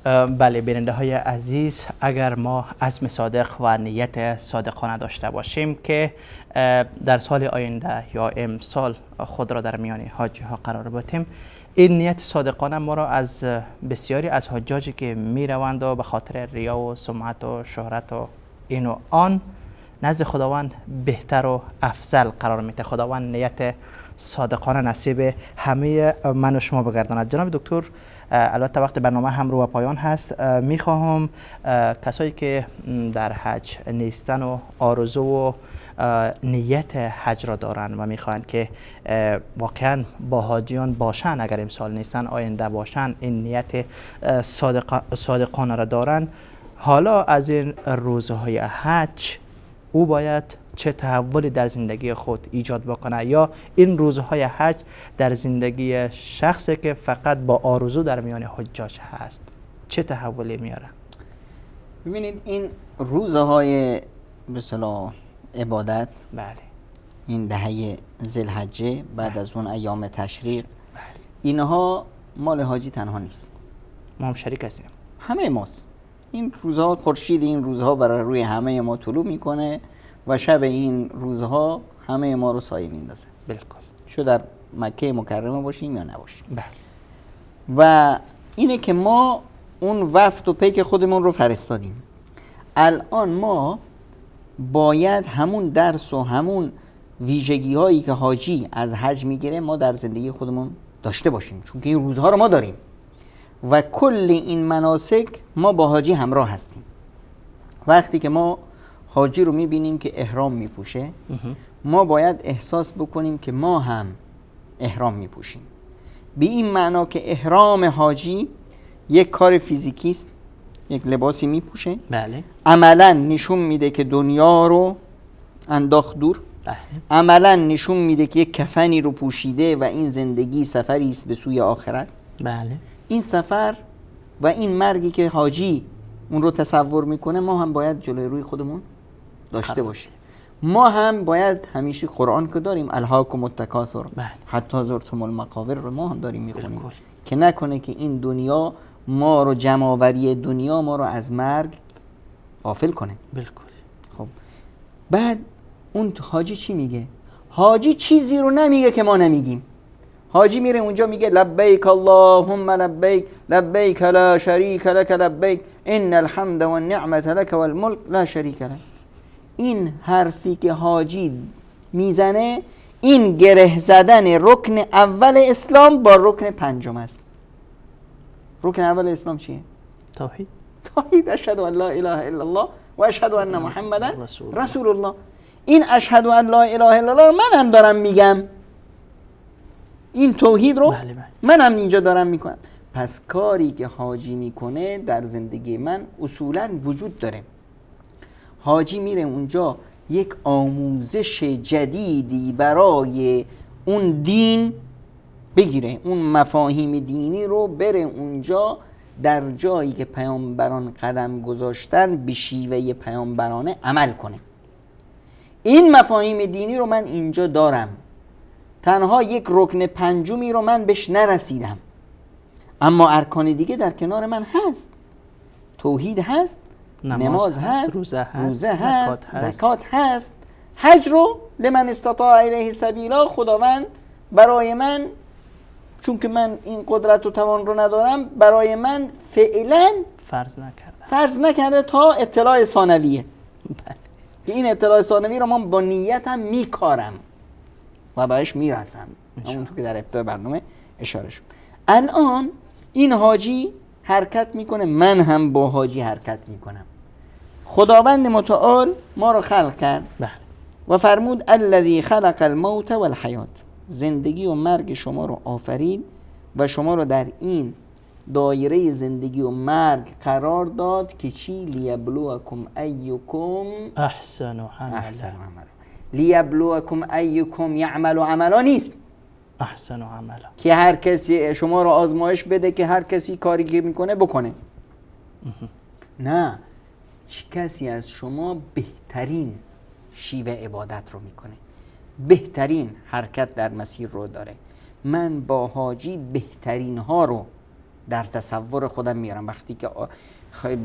بله بیننده های عزیز، اگر ما عزم صادق و نیت صادقانه داشته باشیم که در سال آینده یا امسال خود را در میان حاجی ها قرار بدیم، این نیت صادقانه ما را از بسیاری از حجاجی که می روند و به خاطر ریا و سمعت و شهرت و این و آن نزد خداوند بهتر و افضل قرار میده. خداوند نیت صادقانه نصیب همه من و شما بگرداند. جناب دکتر، البته وقت برنامه هم رو به پایان هست، میخواهم کسایی که در حج نیستن و آرزو و نیت حج را دارن و میخواهند که واقعا با حاجیان باشن، اگر امسال نیستن آینده باشن، این نیت صادقانه را دارن، حالا از این روزهای حج او باید چه تحولی در زندگی خود ایجاد بکنه، یا این روزهای حج در زندگی شخصی که فقط با آرزو در میان حجاج هست چه تحولی میاره؟ ببینید این روزهای به اصطلاح عبادت، بله، این دهه ذوالحجه، بعد از اون ایام تشریق، بله، اینها مال حاجی تنها نیست، ما هم شریک هستیم، همه ماست. این روزها خورشید این روزها برای روی همه ما طلوع میکنه و شب این روزها همه ما رو سایه میندازه. بالکل، چه در مکه مکرمه باشیم یا نباشیم. بله. و اینه که ما اون وفد و پیک خودمون رو فرستادیم. الان ما باید همون درس و همون ویژگی هایی که حاجی از حج میگیره ما در زندگی خودمون داشته باشیم، چون که این روزها رو ما داریم و کل این مناسک ما با حاجی همراه هستیم. وقتی که ما حاجی رو میبینیم که احرام میپوشه، ما باید احساس بکنیم که ما هم احرام میپوشیم، به این معنا که احرام حاجی یک کار فیزیکی است، یک لباسی میپوشه، بله، عملا نشون میده که دنیا رو انداخت دور، بله، عملا نشون میده که یک کفنی رو پوشیده و این زندگی سفری است به سوی آخرت. بله، این سفر و این مرگی که حاجی اون رو تصور میکنه ما هم باید جلوی روی خودمون داشته باشیم. ما هم باید همیشه قرآن که داریم، الهاکم التکاثر حتی زرتم المقابر رو ما هم داریم میخونیم، که نکنه که این دنیا ما رو، جمع‌آوری دنیا ما رو از مرگ غافل کنه. بالکل. خب بعد اون حاجی چی میگه؟ حاجی چیزی رو نمیگه که ما نمیگیم. حاجی میره اونجا میگه لبیک اللهم لبیک لبیک لا شریک لک لبیک ان الحمد والنعمة لک والملک لا شریک لک. این حرفی که حاجی میزنه این گره زدن رکن اول اسلام با رکن پنجم است. رکن اول اسلام چیه؟ توحید. توحید، اشهد ان لا اله الا الله و اشهد ان محمدا رسول الله. این اشهد ان لا اله الا الله من هم دارم میگم، این توحید رو بله بله. من هم اینجا دارم میکنم. پس کاری که حاجی میکنه در زندگی من اصولا وجود داره. حاجی میره اونجا یک آموزش جدیدی برای اون دین بگیره، اون مفاهیم دینی رو بره اونجا در جایی که پیامبران قدم گذاشتن به شیوه پیامبرانه عمل کنه. این مفاهیم دینی رو من اینجا دارم، تنها یک رکن پنجمی رو من بهش نرسیدم، اما ارکان دیگه در کنار من هست. توحید هست، نماز هست، روزه هست، زکات هست، حج رو لمن استطاع الیه سبیلا، خداوند برای من، چون که من این قدرت و توان رو ندارم، برای من فعلا فرض نکرده تا اطلاع ثانویه. بله. که این اطلاع ثانوی رو من با نیتم میکارم و بهش میرسم، همونطور که در ابتدای برنامه اشاره شد. الان این حاجی حرکت میکنه، من هم با حاجی حرکت میکنم. خداوند متعال ما رو خلق کرد، بله، و فرمود الذی خلق الموت والحیات، زندگی و مرگ شما رو آفرید و شما رو در این دایره زندگی و مرگ قرار داد که چی؟ لیبلوکم ایکم احسن عملا. لیبلوکم ایکم یعمل عملا نیست، احسن عملا، که هر کسی شما رو آزمایش بده که هر کسی کاری که میکنه بکنه. نه، چه کسی از شما بهترین شیوه عبادت رو میکنه، بهترین حرکت در مسیر رو داره. من با حاجی بهترین ها رو در تصور خودم میارم، وقتی که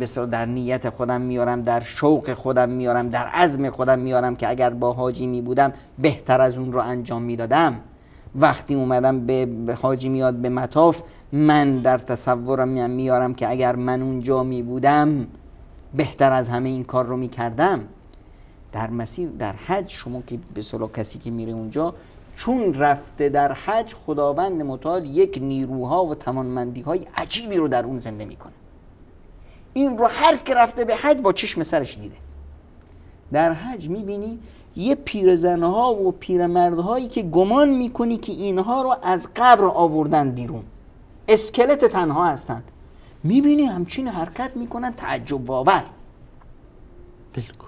بسیار در نیت خودم میارم، در شوق خودم میارم، در عزم خودم میارم که اگر با حاجی می بودم بهتر از اون رو انجام میدادم. وقتی اومدم به حاجی میاد به مطاف، من در تصورم میارم که اگر من اونجا می بودم بهتر از همه این کار رو میکردم. در مسیر در حج شما که به اصطلاح کسی که میره اونجا، چون رفته در حج، خداوند متعال یک نیروها و توانمندی‌های عجیبی رو در اون زنده میکنه. این رو هر که رفته به حج با چشم سرش دیده. در حج میبینی یه پیرزنها و پیرمردهایی که گمان میکنی که اینها رو از قبر آوردن بیرون، اسکلت تنها هستن، میبینی همچین حرکت میکنن، تعجب آور. بالکل.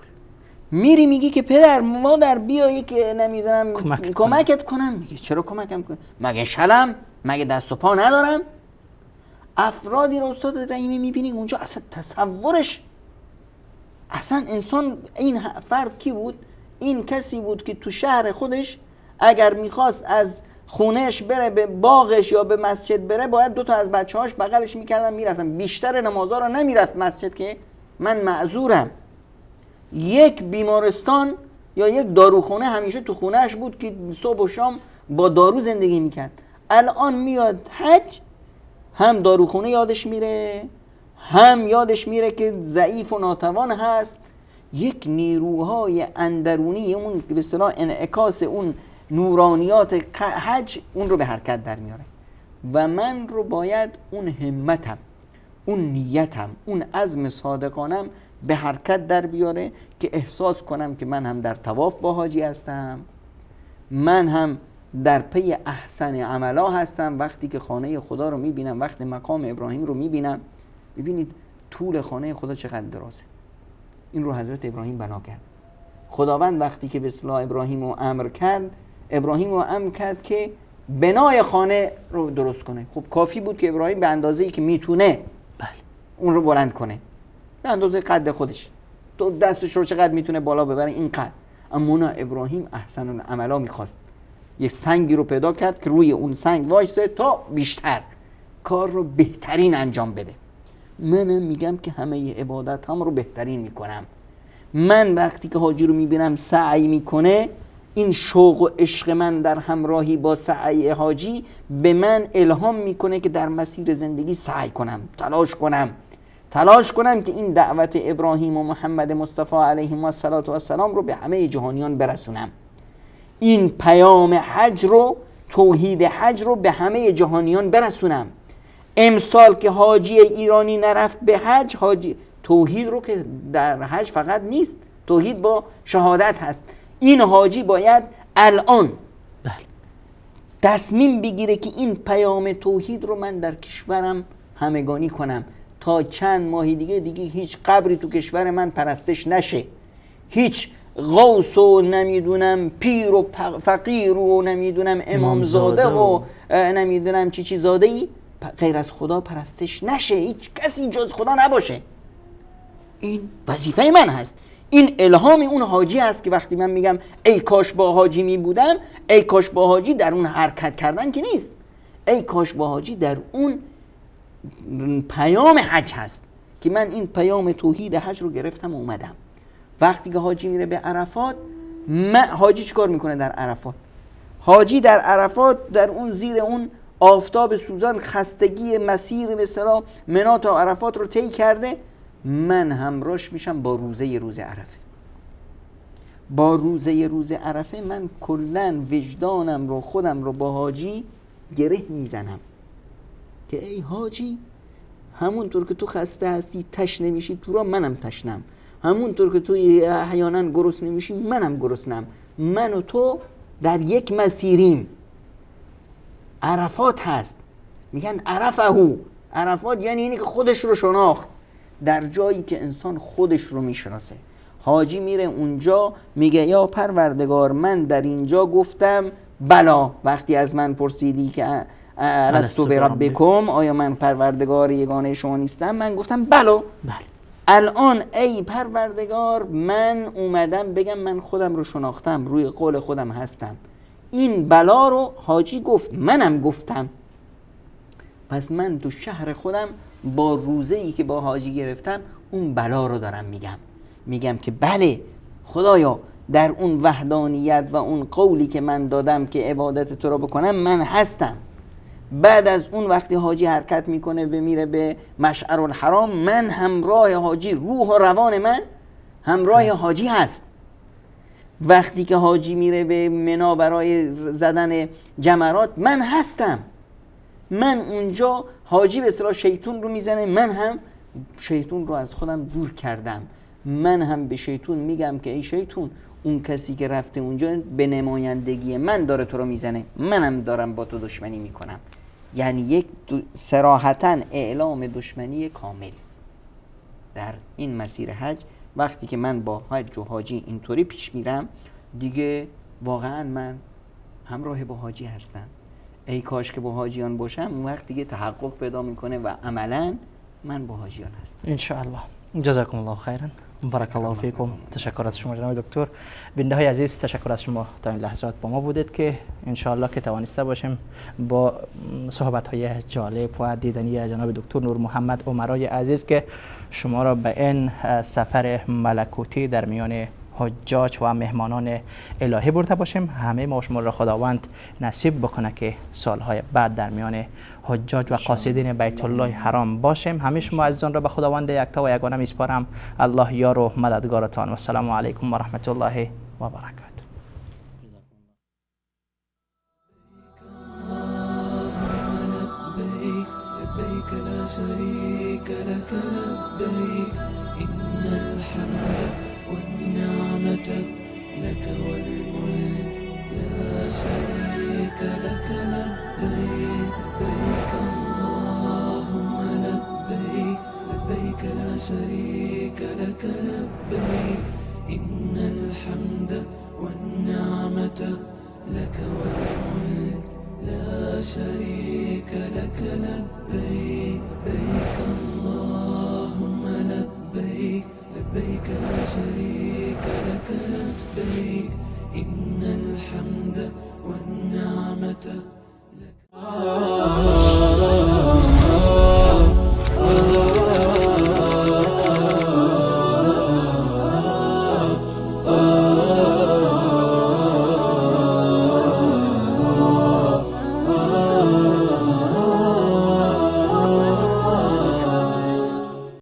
میری میگی که پدر مادر بیا یک نمیدونم کمکت کنم. میگه چرا کمکم کنم؟ مگه شلم؟ مگه دست و پا ندارم؟ افرادی رو استاد رحیمی میبینی اونجا اصلا تصورش، اصلا انسان، این فرد کی بود؟ این کسی بود که تو شهر خودش اگر میخواست از خونهش بره به باغش یا به مسجد بره، باید دوتا از بچه‌هاش بغلش میکردن میرفتن. بیشتر نمازها رو نمیرفت مسجد که من معذورم. یک بیمارستان یا یک داروخونه همیشه تو خونهش بود که صبح و شام با دارو زندگی میکرد. الان میاد حج، هم داروخونه یادش میره، هم یادش میره که ضعیف و ناتوان هست. یک نیروهای اندرونی اون به اصطلاح انعکاس اون نورانیات حج اون رو به حرکت در میاره و من رو باید اون همتم، اون نیتم، اون عزم صادقانم به حرکت در بیاره که احساس کنم که من هم در طواف با حاجی هستم، من هم در پی احسن عملا هستم. وقتی که خانه خدا رو میبینم، وقتی مقام ابراهیم رو میبینم، ببینید طول خانه خدا چقدر درازه. این رو حضرت ابراهیم بنا کرد. خداوند وقتی که به اصطلاح ابراهیم رو امر کرد، ابراهیم رو امر کرد که بنای خانه رو درست کنه. خب کافی بود که ابراهیم به اندازه‌ای که میتونه بله اون رو بلند کنه، به اندازه قد خودش، تو دستش رو چقدر میتونه بالا ببره این قد. اما نه، ابراهیم احسن العملا میخواست. یک سنگی رو پیدا کرد که روی اون سنگ وایسه تا بیشتر کار رو بهترین انجام بده. منم میگم که همه عبادت هم رو بهترین میکنم. من وقتی که حاجی رو میبینم سعی میکنه، این شوق و عشق من در همراهی با سعی حاجی به من الهام میکنه که در مسیر زندگی سعی کنم، تلاش کنم، تلاش کنم که این دعوت ابراهیم و محمد مصطفی علیه الصلاة والسلام رو به همه جهانیان برسونم. این پیام حج رو، توحید حج رو به همه جهانیان برسونم. امسال که حاجی ایرانی نرفت به حج، حاجی توحید رو که در حج فقط نیست، توحید با شهادت هست. این حاجی باید الان بله تصمیم بگیره که این پیام توحید رو من در کشورم همگانی کنم تا چند ماهی دیگه هیچ قبری تو کشور من پرستش نشه، هیچ غوث و نمیدونم پیر و فقیر و نمیدونم امامزاده و نمیدونم چی چی زاده ای غیر از خدا پرستش نشه، هیچ کسی جز خدا نباشه. این وظیفه من هست. این الهام اون حاجی هست که وقتی من میگم ای کاش با حاجی می بودم، ای کاش با حاجی در اون حرکت کردن که نیست، ای کاش با حاجی در اون پیام حج هست که من این پیام توحید حج رو گرفتم و اومدم. وقتی که حاجی میره به عرفات، حاجی چیکار میکنه در عرفات؟ حاجی در عرفات در اون زیر اون آفتاب سوزان، خستگی مسیر به اصطلاح منا تا عرفات رو طی کرده، من همراهش میشم با روزه روز عرفه. با روزه روز عرفه من کلا وجدانم رو، خودم رو با حاجی گره میزنم که ای حاجی، همونطور که تو خسته هستی تشنه میشی تو را، منم تشنم. همونطور که تو احیانا گرسنه میشی منم گرسنم. من و تو در یک مسیریم. عرفات هست، میگن عرفهو. عرفات یعنی اینی که خودش رو شناخت، در جایی که انسان خودش رو میشناسه. حاجی میره اونجا میگه یا پروردگار، من در اینجا گفتم بلا، وقتی از من پرسیدی که الست بربکم، آیا من پروردگار یگانه شما نیستم، من گفتم بلا. بله. الان ای پروردگار من اومدم بگم من خودم رو شناختم، روی قول خودم هستم. این بلا رو حاجی گفت، منم گفتم. پس من تو شهر خودم با روزه‌ای که با حاجی گرفتم اون بلا رو دارم میگم، میگم که بله خدایا در اون وحدانیت و اون قولی که من دادم که عبادت تو رو بکنم من هستم. بعد از اون وقتی حاجی حرکت میکنه به میره به مشعر الحرام، من همراه حاجی، روح و روان من همراه حاجی هست. وقتی که حاجی میره به منا برای زدن جمرات، من هستم، من اونجا حاجی به اصطلاح شیطون رو میزنه، من هم شیطون رو از خودم دور کردم. من هم به شیطون میگم که ای شیطون، اون کسی که رفته اونجا به نمایندگی من داره تو رو میزنه، منم دارم با تو دشمنی میکنم. یعنی یک صراحتاً اعلام دشمنی کامل در این مسیر حج. وقتی که من با حج و حاجی اینطوری پیش میرم، دیگه واقعا من همراه با حاجی هستم. ای کاش که با حاجیان باشم، اون وقت دیگه تحقق پیدا میکنه و عملا من با حاجیان هستم ان شاء الله. جزاکم الله خیرا، بارک الله فیکم. تشکر از شما جناب دکتر. بیننده های عزیز، تشکر از شما تا این لحظات با ما بودید که انشاءالله که توانسته باشیم با صحبت های جالب و دیدنی جناب دکتر نور محمد عمرای عزیز که شما را به این سفر ملکوتی در میان حجاج و مهمانان الهی برده باشیم. همه ما شما را خداوند نصیب بکنه که سالهای بعد در میان حجاج و قاصدین بیت الله حرام باشیم. همه شما عزیزان را به خداوند یکتا و یگانه میسپارم. الله یار و مددگارتان. و السلام علیکم و رحمت الله و برکاته. لك والملك لا شريك لك، لبيك لبيك اللهم لبيك، لبيك لا شريك لك لبيك، إن الحمد والنعمة لك والملك لا شريك لك، لبيك لبيك اللهم